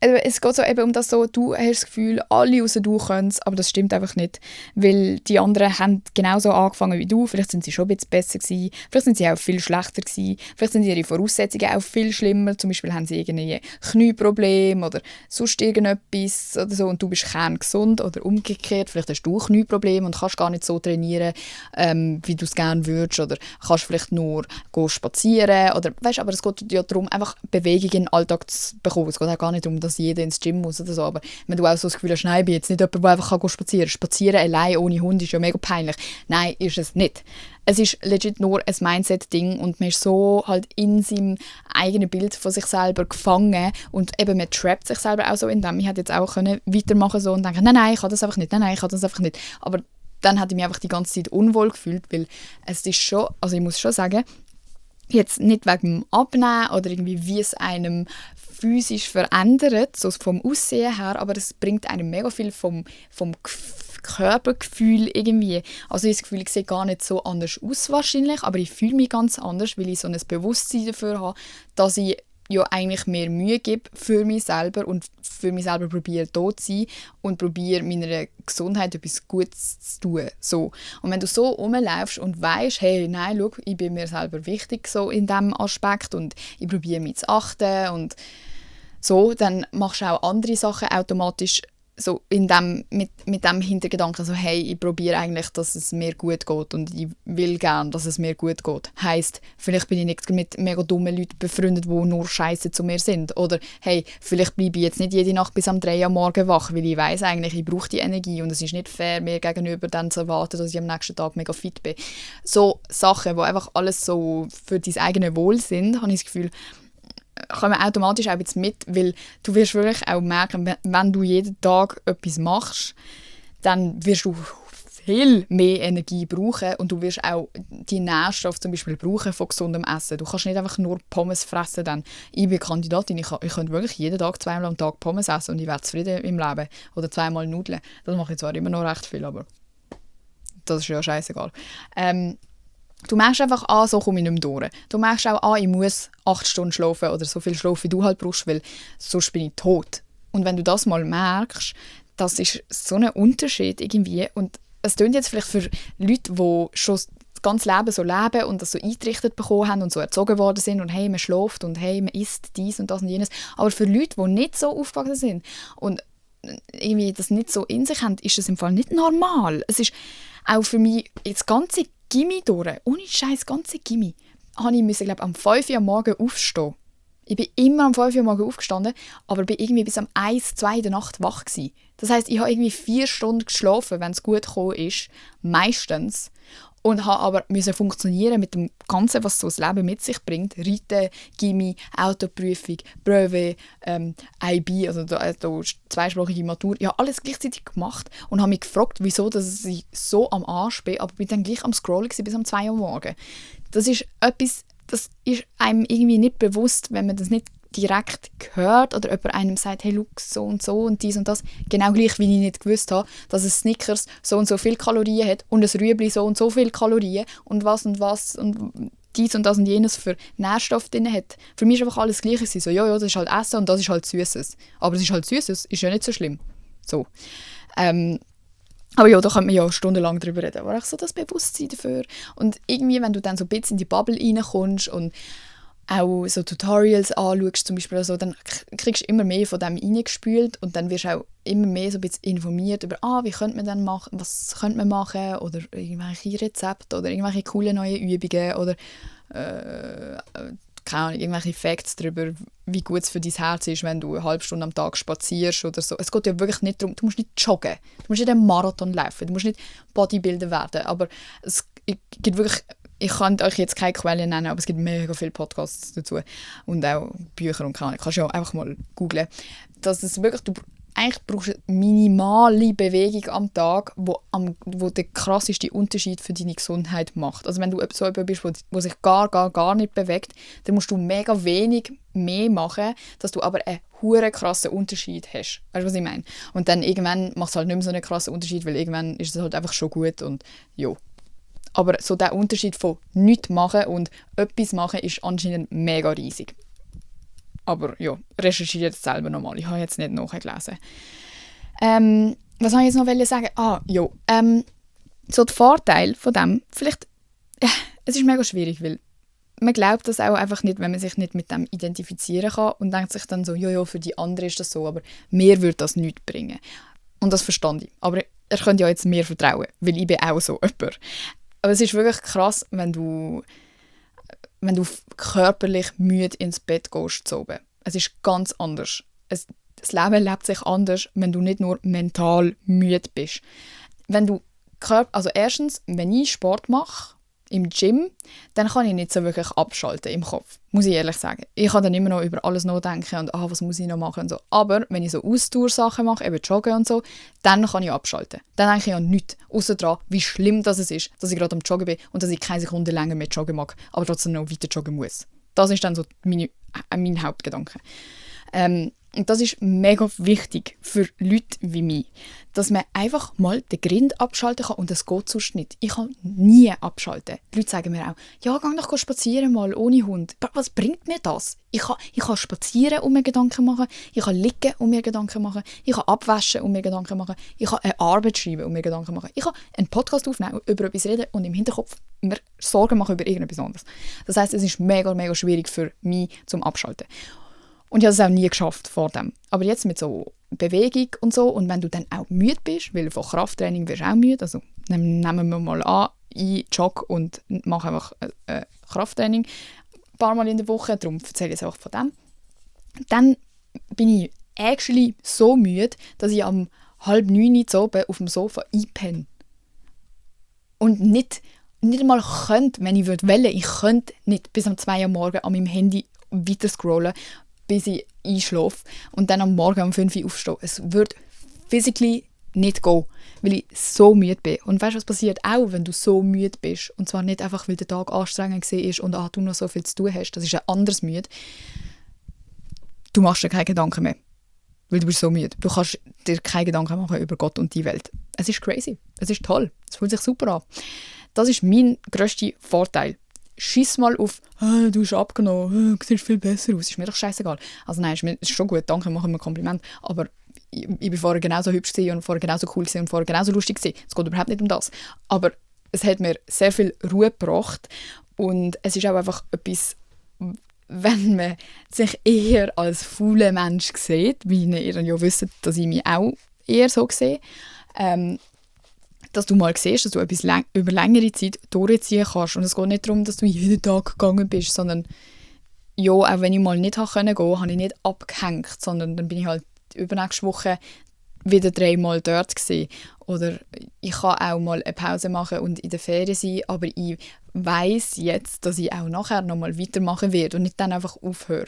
Es geht so eben um das so, du hast das Gefühl, alle außer du können es, aber das stimmt einfach nicht, weil die anderen haben genauso angefangen wie du, vielleicht sind sie schon ein bisschen besser gewesen, vielleicht sind sie auch viel schlechter gewesen, vielleicht sind ihre Voraussetzungen auch viel schlimmer, zum Beispiel haben sie irgendwie Knieprobleme oder sonst irgendetwas oder so und du bist kerngesund oder umgekehrt, vielleicht hast du Knieprobleme und kannst gar nicht so trainieren, wie du es gerne würdest oder kannst vielleicht nur spazieren oder weißt, aber es geht ja darum, einfach Bewegung in den Alltag zu bekommen, es geht auch gar nicht darum, dass jeder ins Gym muss oder so, aber wenn du auch so das Gefühl hast, nein, ich bin jetzt nicht jemand, der einfach spazieren kann. Spazieren allein ohne Hund ist ja mega peinlich. Nein, ist es nicht. Es ist legit nur ein Mindset-Ding und man ist so halt in seinem eigenen Bild von sich selber gefangen und eben man trappt sich selber auch so in dem. Ich hätte jetzt auch weitermachen so und denken, nein, ich kann das einfach nicht, nein, ich kann das einfach nicht. Aber dann hatte ich mich einfach die ganze Zeit unwohl gefühlt, weil es ist schon, also ich muss schon sagen, jetzt nicht wegen dem Abnehmen oder irgendwie, wie es einem physisch verändert, so vom Aussehen her, aber es bringt einem mega viel vom Körpergefühl irgendwie. Also ich habe das Gefühl, ich sehe gar nicht so anders aus wahrscheinlich, aber ich fühle mich ganz anders, weil ich so ein Bewusstsein dafür habe, dass ich ja eigentlich mehr Mühe gebe für mich selber und für mich selber probiere da zu sein und probiere meiner Gesundheit etwas Gutes zu tun. So. Und wenn du so rumläufst und weißt, hey, nein, schau, ich bin mir selber wichtig so in diesem Aspekt und ich probiere mich zu achten und so, dann machst du auch andere Sachen automatisch so mit dem Hintergedanken, so, hey, ich probiere eigentlich, dass es mir gut geht und ich will gerne, dass es mir gut geht. Heisst, vielleicht bin ich nicht mit mega dummen Leuten befreundet, die nur Scheiße zu mir sind. Oder, hey, vielleicht bleibe ich jetzt nicht jede Nacht bis um 3 Uhr am Morgen wach, weil ich weiss eigentlich, ich brauche die Energie und es ist nicht fair, mir gegenüber dann zu erwarten, dass ich am nächsten Tag mega fit bin. So Sachen, die einfach alles so für dein eigenes Wohl sind, habe ich das Gefühl, kommen automatisch auch jetzt mit, weil du wirst wirklich auch merken, wenn du jeden Tag etwas machst, dann wirst du viel mehr Energie brauchen und du wirst auch die Nährstoffe zum Beispiel brauchen von gesundem Essen. Du kannst nicht einfach nur Pommes fressen. Dann. Ich bin Kandidatin, ich könnte wirklich jeden Tag 2-mal am Tag Pommes essen und ich wäre zufrieden im Leben. Oder 2-mal Nudeln. Das mache ich zwar immer noch recht viel, aber das ist ja scheißegal. Du merkst einfach, so komme ich nicht mehr durch. Du merkst auch, ich muss 8 Stunden schlafen oder so viel Schlaf, wie du halt brauchst, weil sonst bin ich tot. Und wenn du das mal merkst, das ist so ein Unterschied irgendwie. Und es klingt jetzt vielleicht für Leute, die schon das ganze Leben so leben und das so eingerichtet bekommen haben und so erzogen worden sind und hey, man schläft und hey, man isst dies und das und jenes. Aber für Leute, die nicht so aufgewachsen sind und irgendwie das nicht so in sich haben, ist das im Fall nicht normal. Es ist auch für mich das ganze Gimmi durch, ohne Scheiß, ganze Gimmi, musste ich am 5 Uhr am Morgen aufstehen. Ich bin immer am 5 Uhr am Morgen aufgestanden, aber bin irgendwie bis um 1, 2 in der Nacht wach gewesen. Das heisst, ich habe irgendwie 4 Stunden geschlafen, wenn es gut gekommen ist, meistens. Und habe aber funktionieren mit dem Ganzen, was so das Leben mit sich bringt. Reiten, Gimmi, Autoprüfung, Brevet, IB, also zweisprachige Matur. Ich habe alles gleichzeitig gemacht und habe mich gefragt, wieso dass ich so am Arsch bin, aber bin dann gleich am Scrollen bis um 2 Uhr morgens. Das ist etwas, das ist einem irgendwie nicht bewusst, wenn man das nicht direkt hört oder jemand einem sagt, hey, look, so und dies und das. Genau gleich, wie ich nicht gewusst habe, dass ein Snickers so und so viele Kalorien hat und ein Rüebli so und so viele Kalorien und was und dies und das und jenes für Nährstoffe drin hat. Für mich ist einfach alles Gleiche. So, ja, das ist halt Essen und das ist halt Süßes. Aber es ist halt Süßes, ist ja nicht so schlimm. So. Aber ja, da könnte man ja stundenlang drüber reden. Aber auch so das Bewusstsein dafür. Und irgendwie, wenn du dann so ein bisschen in die Bubble reinkommst und auch so Tutorials anschaust, zum Beispiel, also, dann kriegst du immer mehr von dem reingespült und dann wirst du auch immer mehr so ein bisschen informiert über, wie könnte man dann machen, was könnte man machen oder irgendwelche Rezepte oder irgendwelche coolen neuen Übungen oder keine Ahnung, irgendwelche Facts darüber, wie gut es für dein Herz ist, wenn du eine halbe Stunde am Tag spazierst oder so. Es geht ja wirklich nicht darum, du musst nicht joggen, du musst nicht einen Marathon laufen, du musst nicht Bodybuilder werden, aber es gibt wirklich, ich kann euch jetzt keine Quellen nennen, aber es gibt mega viele Podcasts dazu und auch Bücher und keine Ahnung. Kannst du ja einfach mal googlen. Dass es wirklich, eigentlich brauchst du eine minimale Bewegung am Tag, wo der krasseste Unterschied für deine Gesundheit macht. Also wenn du so jemand bist, der sich gar nicht bewegt, dann musst du mega wenig mehr machen, dass du aber einen huere krassen Unterschied hast. Weißt du, was ich meine? Und dann irgendwann macht es halt nicht mehr so einen krassen Unterschied, weil irgendwann ist es halt einfach schon gut und ja. Aber so der Unterschied von nichts machen und etwas machen ist anscheinend mega riesig. Aber ja, recherchiert es selber nochmal. Ich habe jetzt nicht nachgelesen. Was wollte ich jetzt noch sagen? So der Vorteil von dem, vielleicht, es ist mega schwierig, weil man glaubt das auch einfach nicht, wenn man sich nicht mit dem identifizieren kann und denkt sich dann so, ja, für die anderen ist das so, aber mir würde das nichts bringen. Und das verstand ich. Aber ihr könnt ja jetzt mir vertrauen, weil ich bin auch so jemand. Aber es ist wirklich krass, wenn du körperlich müde ins Bett gehst zu oben. Es ist ganz anders. Das Leben lebt sich anders, wenn du nicht nur mental müde bist. Also erstens, wenn ich Sport mache, im Gym, dann kann ich nicht so wirklich abschalten im Kopf, muss ich ehrlich sagen. Ich kann dann immer noch über alles nachdenken und was muss ich noch machen und so. Aber wenn ich so Ausdauersachen mache, eben Joggen und so, dann kann ich abschalten. Dann denke ich an nichts, ausser daran, wie schlimm das ist, dass ich gerade am Joggen bin und dass ich keine Sekunde länger mehr joggen mag, aber trotzdem noch weiter joggen muss. Das ist dann so mein Hauptgedanke. Und das ist mega wichtig für Leute wie mich, dass man einfach mal den Grind abschalten kann und das geht sonst nicht. Ich kann nie abschalten. Die Leute sagen mir auch, ja, geh doch spazieren mal ohne Hund. Was bringt mir das? Ich kann spazieren und mir Gedanken machen, ich kann liegen und mir Gedanken machen, ich kann abwaschen und mir Gedanken machen, ich kann eine Arbeit schreiben und mir Gedanken machen, ich kann einen Podcast aufnehmen, über etwas reden und im Hinterkopf mir Sorgen machen über irgendetwas anderes. Das heisst, es ist mega, mega schwierig für mich zum Abschalten. Und ich habe es auch nie geschafft vor dem. Aber jetzt mit so Bewegung und so. Und wenn du dann auch müde bist, weil von Krafttraining wirst du auch müde, also nehmen wir mal an, ich jogge und mache einfach Krafttraining ein paar Mal in der Woche, darum erzähle ich jetzt auch von dem. Dann bin ich actually so müde, dass ich am 8:30 zu oben auf dem Sofa einpenne. Und nicht einmal könnte, wenn ich wollte, ich könnte nicht bis um 2 Uhr morgens an meinem Handy weiter scrollen, bis ich einschlafe und dann am Morgen um 5 Uhr aufstehen. Es würde physically nicht gehen, weil ich so müde bin. Und weißt du, was passiert auch, wenn du so müde bist? Und zwar nicht einfach, weil der Tag anstrengend war und du noch so viel zu tun hast. Das ist ein anderes Müde. Du machst dir keine Gedanken mehr, weil du bist so müde. Du kannst dir keine Gedanken machen über Gott und die Welt. Es ist crazy. Es ist toll. Es fühlt sich super an. Das ist mein grösster Vorteil. Schiss mal auf, du hast abgenommen, du siehst viel besser aus. Ist mir doch scheißegal. Also nein, ist schon gut, danke, machen wir ein Kompliment. Aber ich war vorher genauso hübsch und vorher genauso cool und vorher genauso lustig. Es geht überhaupt nicht um das. Aber es hat mir sehr viel Ruhe gebracht. Und es ist auch einfach etwas, wenn man sich eher als fauler Mensch sieht, wie ihr ja wisst, dass ich mich auch eher so sehe, dass du mal siehst, dass du etwas über längere Zeit durchziehen kannst. Und es geht nicht darum, dass du jeden Tag gegangen bist, sondern ja, auch wenn ich mal nicht gehen konnte, habe ich nicht abgehängt, sondern dann bin ich halt übernächste Woche wieder 3 Mal dort gewesen. Oder ich kann auch mal eine Pause machen und in der Ferien sein, aber ich weiss jetzt, dass ich auch nachher noch mal weitermachen werde und nicht dann einfach aufhöre.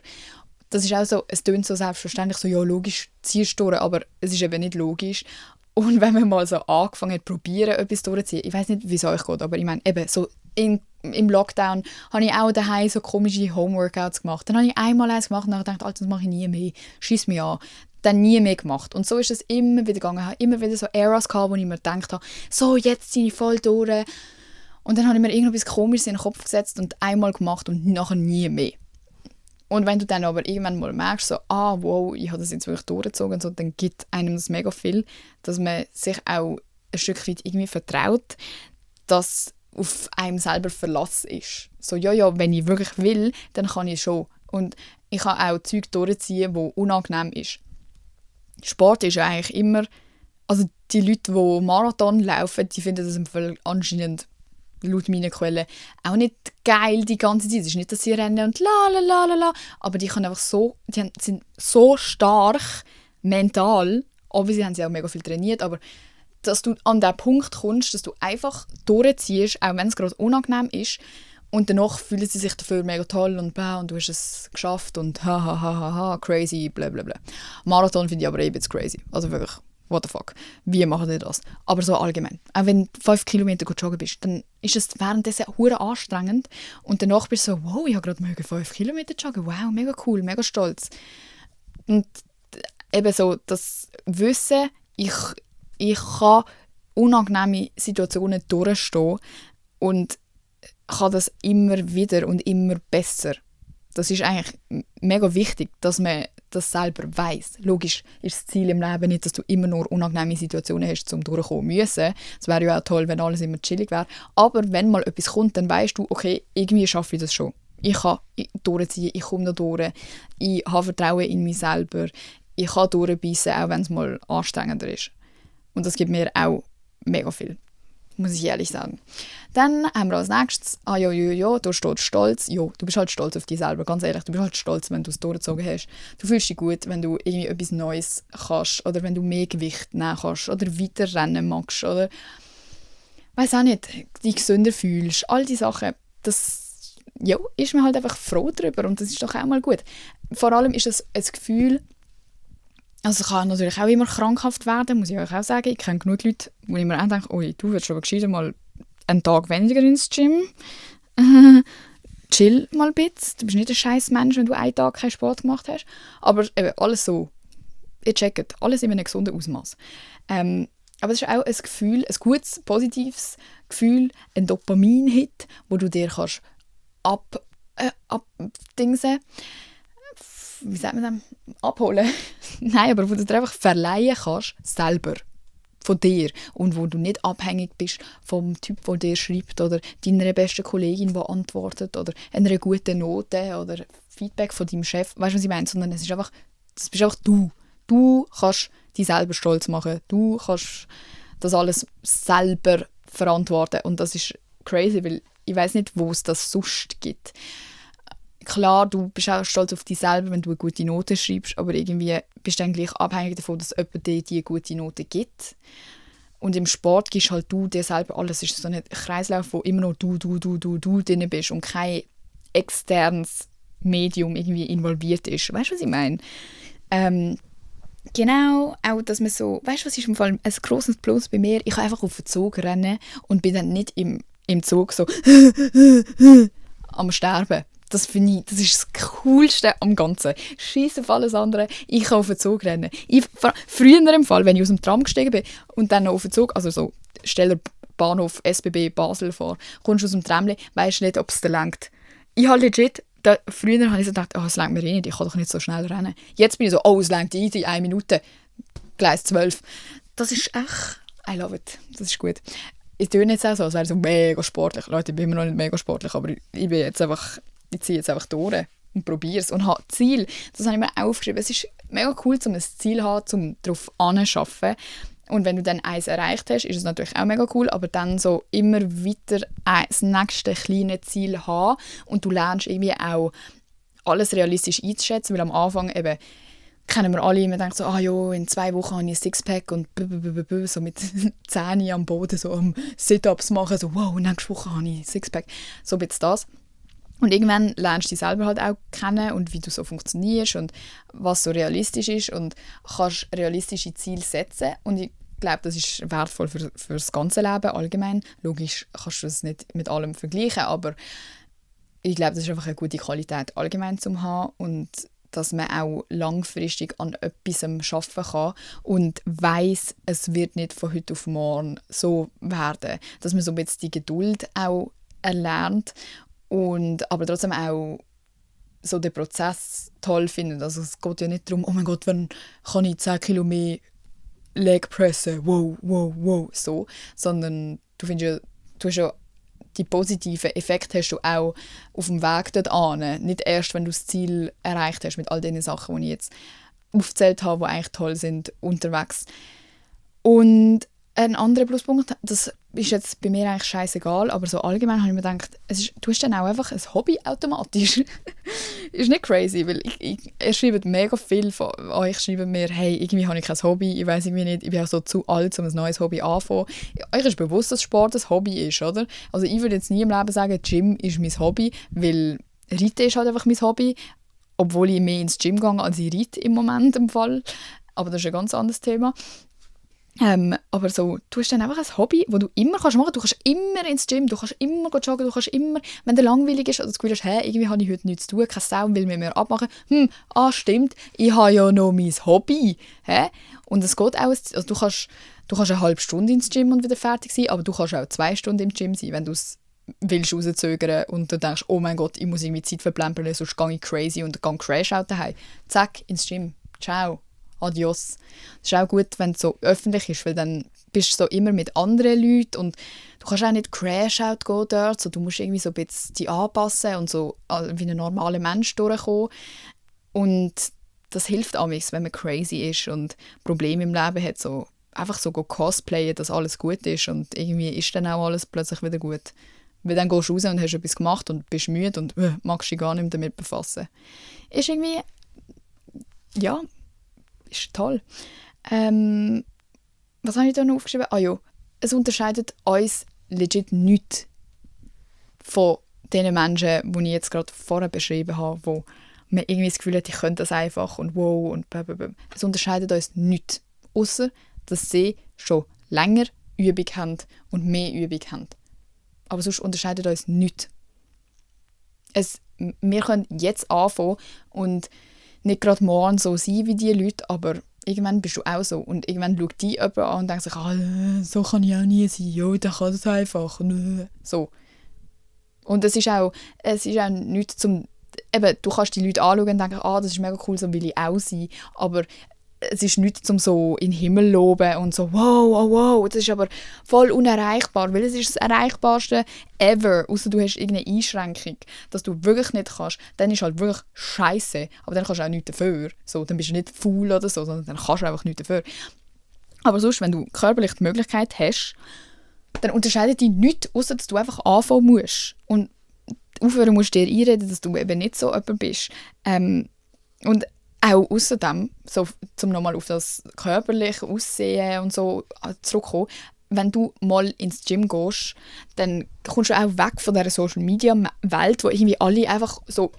Das ist auch so, es klingt so selbstverständlich, so ja, logisch ziehst du durch, aber es ist eben nicht logisch. Und wenn man mal so angefangen hat, probieren, etwas durchzuziehen, ich weiss nicht, wie es euch geht, aber ich meine, eben so im Lockdown habe ich auch daheim so komische Homeworkouts gemacht. Dann habe ich einmal eins gemacht und dann gedacht, Alter, das mache ich nie mehr, schiess mich an. Dann nie mehr gemacht. Und so ist es immer wieder gegangen. Ich habe immer wieder so Eras gehabt, wo ich mir gedacht habe, so, jetzt ziehe ich voll durch. Und dann habe ich mir irgendetwas Komisches in den Kopf gesetzt und einmal gemacht und nachher nie mehr. Und wenn du dann aber irgendwann mal merkst, so, wow, ich habe das jetzt wirklich durchgezogen, so, dann gibt einem das mega viel, dass man sich auch ein Stück weit irgendwie vertraut, dass auf einem selber Verlass ist. So, ja, wenn ich wirklich will, dann kann ich schon. Und ich kann auch Zeug durchziehen, wo unangenehm ist. Sport ist ja eigentlich immer, also die Leute, die Marathon laufen, die finden das im Fall anscheinend laut meinen Quellen auch nicht geil die ganze Zeit. Es ist nicht, dass sie rennen und la, aber die können einfach so, sind so stark mental, obviously haben sie auch mega viel trainiert, aber dass du an den Punkt kommst, dass du einfach durchziehst, auch wenn es gerade unangenehm ist, und danach fühlen sie sich dafür mega toll und du hast es geschafft und crazy, blablabla. Marathon finde ich aber eben crazy. Also wirklich, what the fuck. Wie machen die das? Aber so allgemein. Auch wenn du 5 Kilometer joggen bist, dann ist es währenddessen hure anstrengend und danach bist du so, wow, ich habe gerade 5 Kilometer joggen. Wow, mega cool, mega stolz. Und eben so das Wissen, ich kann unangenehme Situationen durchstehen und kann das immer wieder und immer besser. Das ist eigentlich mega wichtig, dass man das selber weiss. Logisch ist das Ziel im Leben nicht, dass du immer nur unangenehme Situationen hast, zum durchkommen müssen. Es wäre ja auch toll, wenn alles immer chillig wäre. Aber wenn mal etwas kommt, dann weißt du, okay, irgendwie schaffe ich das schon. Ich kann durchziehen, ich komme da durch, ich habe Vertrauen in mich selber, ich kann durchbeissen, auch wenn es mal anstrengender ist. Und das gibt mir auch mega viel, muss ich ehrlich sagen. Dann haben wir als nächstes, du stehst stolz. Ja, du bist halt stolz auf dich selber, ganz ehrlich. Du bist halt stolz, wenn du es durchgezogen hast. Du fühlst dich gut, wenn du irgendwie etwas Neues kannst oder wenn du mehr Gewicht nehmen kannst oder weiter rennen magst oder weiss auch nicht, dich gesünder fühlst. All diese Sachen, das ist man halt einfach froh darüber und das ist doch auch mal gut. Vor allem ist es ein Gefühl, also es kann natürlich auch immer krankhaft werden, muss ich euch auch sagen. Ich kenne genug Leute, wo ich mir auch denke, du würdest aber gescheiter mal einen Tag weniger ins Gym. Chill mal ein bisschen. Du bist nicht ein scheiß Mensch, wenn du einen Tag keinen Sport gemacht hast. Aber eben alles so. Ihr checkt, alles in einem gesunden Ausmaß. Aber es ist auch ein Gefühl, ein gutes, positives Gefühl, ein Dopamin-Hit, wo du dir kannst abdingsen. Wie sagt man das? Abholen? Nein, aber wo du dir einfach verleihen kannst, selber. Von dir. Und wo du nicht abhängig bist vom Typ, der dir schreibt oder deiner besten Kollegin, die antwortet oder einer guten Note oder Feedback von deinem Chef. Weißt du, was ich meine? Sondern es ist einfach, das bist einfach du. Du kannst dich selber stolz machen. Du kannst das alles selber verantworten. Und das ist crazy, weil ich weiß nicht, wo es das sonst gibt. Klar, du bist auch stolz auf dich selber, wenn du eine gute Note schreibst, aber irgendwie bist du dann gleich abhängig davon, dass jemand dir die gute Note gibt. Und im Sport gibst halt du dir selber alles. Es ist so ein Kreislauf, wo immer noch du drin bist und kein externes Medium irgendwie involviert ist. Weißt du, was ich meine? Genau, auch, dass man so, weißt du, was ist im Fall ein grosses Plus bei mir? Ich kann einfach auf den Zug rennen und bin dann nicht im Zug so am Sterben. Das finde ich, das ist das Coolste am Ganzen. Scheiss auf alles andere, ich kann auf den Zug rennen. Früher im Fall, wenn ich aus dem Tram gestiegen bin und dann noch auf den Zug, also so, stell dir Bahnhof SBB Basel vor, kommst du aus dem Tramli, weisst nicht, ob es dir lenkt. Ich habe legit, früher habe ich so gedacht, es lenkt mir nicht, ich kann doch nicht so schnell rennen. Jetzt bin ich so, es lenkt easy, 1 Minute, Gleis 12. Das ist echt, I love it, das ist gut. Ich tue jetzt auch so, als wäre so mega sportlich. Leute, ich bin immer noch nicht mega sportlich, aber ich bin jetzt einfach, ich ziehe jetzt einfach durch und probiere es. Und habe Ziel, das habe ich mir aufgeschrieben. Es ist mega cool, um ein Ziel zu haben, um darauf hinzuarbeiten. Und wenn du dann eins erreicht hast, ist es natürlich auch mega cool, aber dann so immer weiter das nächste kleine Ziel haben und du lernst irgendwie auch alles realistisch einzuschätzen, weil am Anfang eben kennen wir alle, man denkt so, in 2 Wochen habe ich ein Sixpack und so mit Zähnen am Boden so am Sit-Ups machen, so wow, nächste Woche habe ich ein Sixpack. So ein bisschen das. Und irgendwann lernst du dich selber halt auch kennen und wie du so funktionierst und was so realistisch ist und kannst realistische Ziele setzen. Und ich glaube, das ist wertvoll für das ganze Leben allgemein. Logisch kannst du das nicht mit allem vergleichen, aber ich glaube, das ist einfach eine gute Qualität allgemein zu haben und dass man auch langfristig an etwas arbeiten kann und weiss, es wird nicht von heute auf morgen so werden. Dass man so ein bisschen die Geduld auch erlernt und aber trotzdem auch so den Prozess toll findet. Also es geht ja nicht darum, oh mein Gott, wann kann ich 10 Kilo mehr Leg pressen, wow, so. Sondern du hast ja die positiven Effekte hast du auch auf dem Weg dorthin. Nicht erst, wenn du das Ziel erreicht hast mit all den Sachen, die ich jetzt aufgezählt habe, die eigentlich toll sind, unterwegs. Und ein anderer Pluspunkt, das ist jetzt bei mir eigentlich scheißegal, aber so allgemein habe ich mir gedacht, du hast dann auch einfach ein Hobby automatisch. Ist nicht crazy, weil ihr schreibt mega viel von euch, schreiben mir, hey, irgendwie habe ich kein Hobby, ich weiß irgendwie nicht, ich bin auch so zu alt, um ein neues Hobby anzufangen. Euch ist bewusst, dass Sport ein Hobby ist, oder? Also ich würde jetzt nie im Leben sagen, Gym ist mein Hobby, weil Reiten ist halt einfach mein Hobby, obwohl ich mehr ins Gym gehe, als ich reite im Moment im Fall. Aber das ist ein ganz anderes Thema. Aber so, du hast dann einfach ein Hobby, das du immer machen kannst. Du kannst immer ins Gym, du kannst immer joggen, du kannst immer, wenn dir langweilig ist oder das Gefühl hast, irgendwie habe ich heute nichts zu tun, keine Sau will mit mir abmachen. Stimmt, ich habe ja noch mein Hobby. Und es geht auch, also du kannst eine halbe Stunde ins Gym und wieder fertig sein, aber du kannst auch 2 Stunden im Gym sein, wenn du es willst rauszögern und du denkst, oh mein Gott, ich muss irgendwie Zeit verplempern, sonst gehe ich crazy und gehe Crash-out daheim. Zack, ins Gym. Ciao. Adios. Das ist auch gut, wenn es so öffentlich ist, weil dann bist du so immer mit anderen Leuten und du kannst auch nicht Crash-out gehen dort, so, du musst irgendwie so ein bisschen dich anpassen und so wie ein normaler Mensch durchkommen. Und das hilft amigs, wenn man crazy ist und Probleme im Leben hat, so einfach so cosplayen, dass alles gut ist und irgendwie ist dann auch alles plötzlich wieder gut. Weil dann gehst du raus und hast etwas gemacht und bist müde und magst dich gar nicht mehr damit befassen. Ist irgendwie, ja, ist toll. Was habe ich da noch aufgeschrieben? Es unterscheidet uns legit nichts von den Menschen, die ich jetzt gerade vorher beschrieben habe, wo man irgendwie das Gefühl hat, ich könnte das einfach und wow und blablabla. Es unterscheidet uns nichts, außer dass sie schon länger Übung haben und mehr Übung haben. Aber sonst unterscheidet uns nichts. Wir können jetzt anfangen und nicht gerade morgen so sein wie die Leute, aber irgendwann bist du auch so. Und irgendwann schaut dich jemand an und denkt sich, so kann ich auch nie sein, ja, der kann das einfach. So. Und es ist auch nichts zum... Eben, du kannst die Leute anschauen und denken, das ist mega cool, so will ich auch sein. Aber es ist nichts zum so in den Himmel loben und so wow, oh, wow, das ist aber voll unerreichbar, weil es ist das Erreichbarste ever, außer du hast irgendeine Einschränkung, dass du wirklich nicht kannst, dann ist halt wirklich scheiße, aber dann kannst du auch nichts dafür, so, dann bist du nicht faul oder so, sondern dann kannst du einfach nichts dafür. Aber sonst, wenn du körperlich die Möglichkeit hast, dann unterscheidet dich nichts, außer dass du einfach anfangen musst und aufhören musst dir einreden, dass du eben nicht so jemand bist. Und auch außerdem, so, um nochmal auf das körperliche Aussehen und so zurückzukommen, wenn du mal ins Gym gehst, dann kommst du auch weg von dieser Social-Media-Welt, wo irgendwie alle einfach so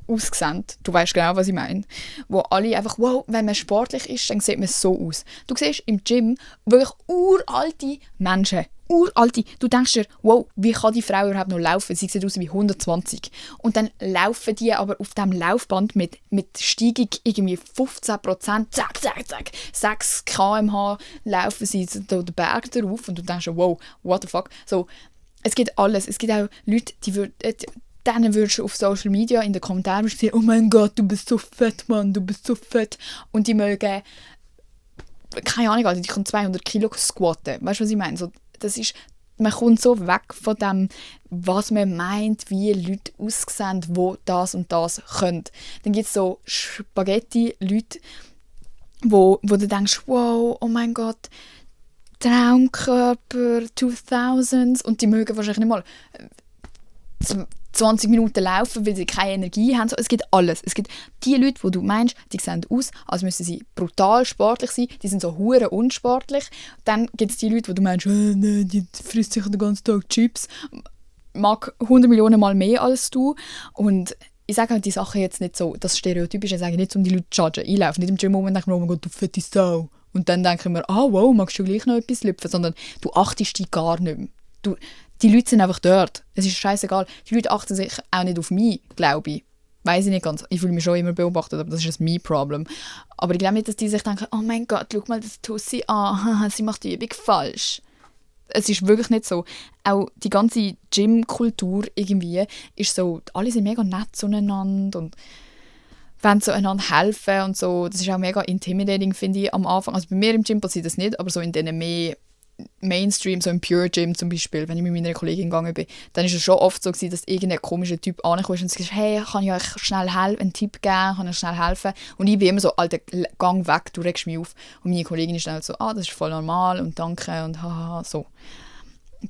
aussehen. Du weißt genau, was ich meine. Wo alle einfach, wow, wenn man sportlich ist, dann sieht man so aus. Du siehst im Gym wirklich uralte Menschen. Uralte. Du denkst dir, wow, wie kann die Frau überhaupt noch laufen? Sie sieht aus wie 120. Und dann laufen die aber auf diesem Laufband mit Steigung irgendwie 15%, zack, zack, zack, 6 km/h laufen sie den Berg darauf und du denkst dir, wow, what the fuck. So, es gibt alles. Es gibt auch Leute, denen würdest du auf Social Media in den Kommentaren sagen, oh mein Gott, du bist so fett, Mann, du bist so fett. Und die mögen, keine Ahnung, also die können 200 Kilo squatten. Weißt du, was ich meine? So, das ist, man kommt so weg von dem, was man meint, wie Leute aussehen, die das und das können. Dann gibt es so Spaghetti-Leute, wo du denkst, wow, oh mein Gott, Traumkörper, 2000s, und die mögen wahrscheinlich nicht mal 20 Minuten laufen, weil sie keine Energie haben. So, es gibt alles. Es gibt die Leute, die du meinst, die sehen aus, als müssen sie brutal sportlich sein. Die sind so hure unsportlich. Dann gibt es die Leute, die du meinst, nee, die frisst sich den ganzen Tag Chips. Mag 100 Millionen Mal mehr als du. Und ich sage halt die Sachen jetzt nicht so, das Stereotypische sage ich nicht, um die Leute zu judgen. Ich laufe nicht im Gym und denke mir, oh mein Gott, du fette Sau. Und dann denke ich mir, wow, magst du gleich noch etwas lüpfen? Sondern du achtest dich gar nicht mehr. Die Leute sind einfach dort. Es ist scheißegal. Die Leute achten sich auch nicht auf mich, glaube ich. Weiss ich nicht ganz. Ich fühle mich schon immer beobachtet, aber das ist ein Me-Problem. Aber ich glaube nicht, dass die sich denken, oh mein Gott, schau mal das Tussi an, sie macht die Übung falsch. Es ist wirklich nicht so. Auch die ganze Gym-Kultur irgendwie ist so, alle sind mega nett zueinander und wollen so einander helfen und so. Das ist auch mega intimidating, finde ich, am Anfang. Also bei mir im Gym passiert das nicht, aber so in denen mehr Mainstream, so im Pure Gym zum Beispiel, wenn ich mit meiner Kollegin gegangen bin, dann ist es schon oft so gewesen, dass irgendein komischer Typ ankommt und sagt, hey, kann ich euch schnell einen Tipp geben, kann ich euch schnell helfen? Und ich bin immer so, Alter, gang weg, du regst mich auf. Und meine Kollegin ist dann halt so, das ist voll normal und danke und haha, so.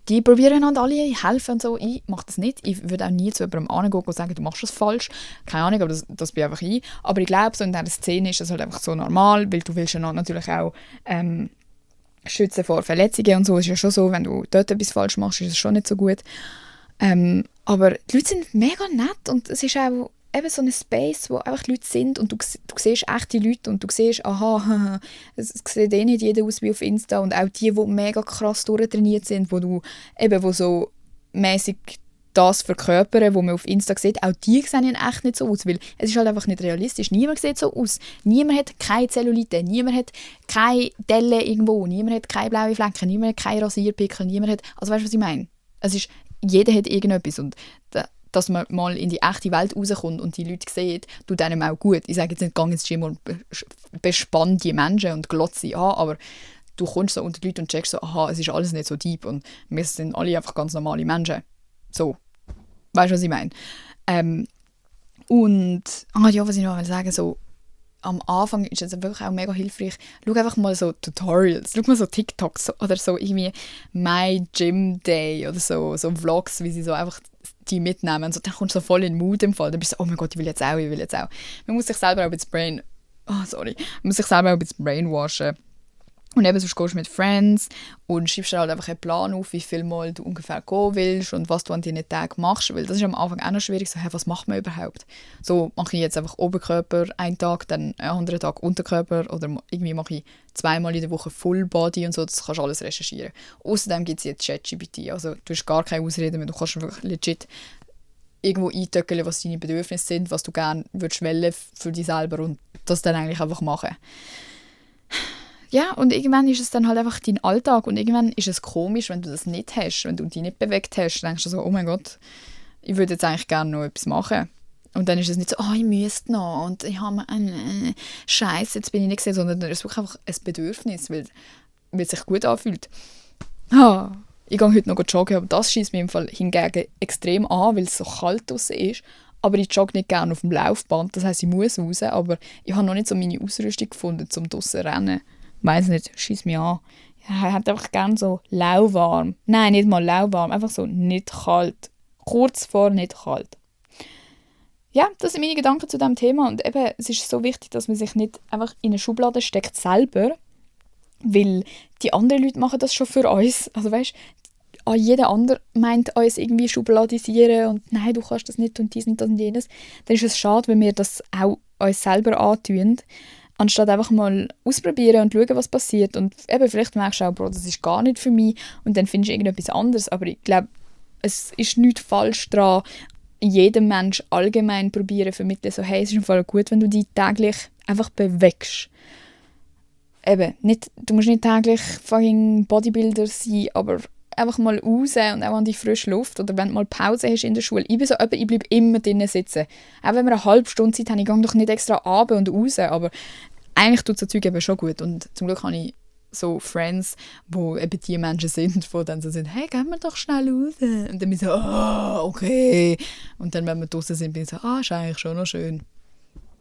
Die probieren einander alle helfen und so. Ich mache das nicht. Ich würde auch nie zu jemandem angehen und sagen, du machst das falsch. Keine Ahnung, aber das bin einfach ich. Aber ich glaube, so in dieser Szene ist das halt einfach so normal, weil du willst ja natürlich auch schützen vor Verletzungen und so. Es ist ja schon so, wenn du dort etwas falsch machst, ist es schon nicht so gut. Aber die Leute sind mega nett und es ist auch eben so ein Space, wo einfach die Leute sind und du siehst echte Leute und du siehst, aha, es sieht eh nicht jeder aus wie auf Insta und auch die mega krass durchtrainiert sind, wo so mäßig das verkörpern, was man auf Insta sieht, auch die sehen echt nicht so aus, weil es ist halt einfach nicht realistisch. Niemand sieht so aus. Niemand hat keine Zellulite, niemand hat keine Delle irgendwo, niemand hat keine blauen Flecken, niemand hat keine Rasierpickel, niemand hat... Also weißt du, was ich meine? Jeder hat irgendetwas und dass man mal in die echte Welt rauskommt und die Leute sieht, tut einem auch gut. Ich sage jetzt nicht, geh ins Gym und bespann die Menschen und glotze sie an, aber du kommst so unter die Leute und checkst so, aha, es ist alles nicht so deep und wir sind alle einfach ganz normale Menschen. So. Weißt du, was ich meine? Was ich noch sagen, so am Anfang ist es wirklich auch mega hilfreich. Schau einfach mal so Tutorials, schau mal so TikToks oder so irgendwie My Gym Day oder so Vlogs, wie sie so einfach die mitnehmen. So, dann kommst du so voll in den Mood im Fall. Dann bist du so, oh mein Gott, ich will jetzt auch. Man muss sich selber auch ein bisschen brainwashen. Und eben sonst gehst du mit Friends und schreibst dir halt einfach einen Plan auf, wie viel Mal du ungefähr gehen willst und was du an deinen Tagen machst. Weil das ist am Anfang auch noch schwierig, so, was macht man überhaupt? So mache ich jetzt einfach Oberkörper einen Tag, dann einen anderen Tag Unterkörper oder irgendwie mache ich 2-mal in der Woche Full Body und so, das kannst du alles recherchieren. Außerdem gibt es jetzt ChatGPT, also du hast gar keine Ausreden mehr, du kannst wirklich legit irgendwo eintöckeln, was deine Bedürfnisse sind, was du gerne würdest wollen für dich selber und das dann eigentlich einfach machen. Ja, und irgendwann ist es dann halt einfach dein Alltag und irgendwann ist es komisch, wenn du das nicht hast, wenn du dich nicht bewegt hast, denkst du so, oh mein Gott, ich würde jetzt eigentlich gerne noch etwas machen. Und dann ist es nicht so, ich müsste noch und ich habe einen Scheiß, jetzt bin ich nicht gesehen, sondern es ist wirklich einfach ein Bedürfnis, weil es sich gut anfühlt. Ich gehe heute noch joggen, aber das schießt mir im Fall hingegen extrem an, weil es so kalt draussen ist. Aber ich jogge nicht gerne auf dem Laufband, das heisst, ich muss raus, aber ich habe noch nicht so meine Ausrüstung gefunden, um draussen zu rennen. Ich weiss nicht, schießt mich an. Ich hätte einfach gerne so lauwarm. Nein, nicht mal lauwarm, einfach so nicht kalt. Kurz vor nicht kalt. Ja, das sind meine Gedanken zu diesem Thema. Und eben, es ist so wichtig, dass man sich nicht einfach in eine Schublade steckt selber, weil die anderen Leute machen das schon für uns. Also weißt, jeder andere meint uns irgendwie schubladisieren und nein, du kannst das nicht und dies und das und jenes. Dann ist es schade, wenn wir das auch uns selber antun, anstatt einfach mal ausprobieren und schauen, was passiert. Und eben, vielleicht merkst du auch, Bro, das ist gar nicht für mich und dann findest du irgendetwas anderes. Aber ich glaube, es ist nichts falsch daran, jedem Mensch allgemein probieren vermitteln, so, hey, es ist im Fall gut, wenn du dich täglich einfach bewegst. Eben, nicht, du musst nicht täglich fucking Bodybuilder sein, aber einfach mal raus und auch an die frische Luft. Oder wenn du mal Pause hast in der Schule. Ich bin so jemand, ich bleibe immer drinnen sitzen. Auch wenn wir eine halbe Stunde Zeit haben, ich gehe doch nicht extra runter und raus, aber eigentlich tut so Zeug eben schon gut. Und zum Glück habe ich so Friends, wo eben die Menschen sind, die dann so sind, hey, gehen wir doch schnell raus. Und dann bin ich so, okay. Und dann, wenn wir draußen sind, bin ich so, ist eigentlich schon noch schön.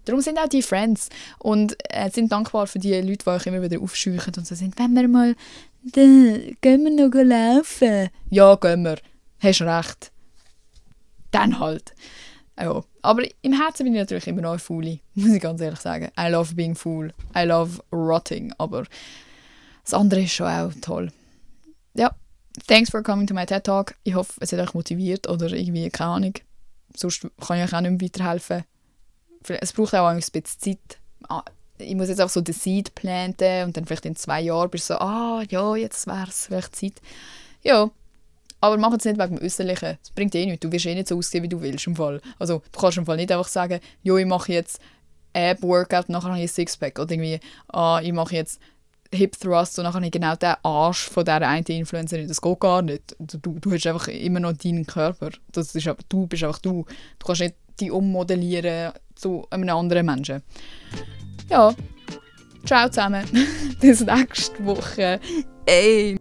Darum sind auch die Friends und sind dankbar für die Leute, die euch immer wieder aufscheuchen und so sind, wenn wir mal, gehen wir noch laufen. Ja, gehen wir. Hast recht. Dann halt. Ja. Aber im Herzen bin ich natürlich immer noch eine Foolie, muss ich ganz ehrlich sagen. I love being fool. I love rotting. Aber das andere ist schon auch toll. Ja, thanks for coming to my TED Talk. Ich hoffe, es hat euch motiviert oder irgendwie, keine Ahnung. Sonst kann ich euch auch nicht mehr weiterhelfen. Es braucht auch ein bisschen Zeit. Ich muss jetzt auch so den Seed planten und dann vielleicht in 2 Jahren bist du so, ja, jetzt wäre es vielleicht Zeit. Ja, aber mach es nicht wegen dem Äußerlichen. Es bringt eh nichts. Du wirst eh nicht so aussehen, wie du willst im Fall. Also du kannst im Fall nicht einfach sagen, ich mache jetzt Ab-Workout und nachher habe ich ein Sixpack. Oder irgendwie, ich mache jetzt Hip Thrust und nachher habe ich genau den Arsch von dieser einen Influencerin. Das geht gar nicht. Du hast einfach immer noch deinen Körper. Du bist einfach du. Du kannst nicht dich ummodellieren zu einem anderen Menschen. Ja, ciao zusammen. Bis nächste Woche. Ey.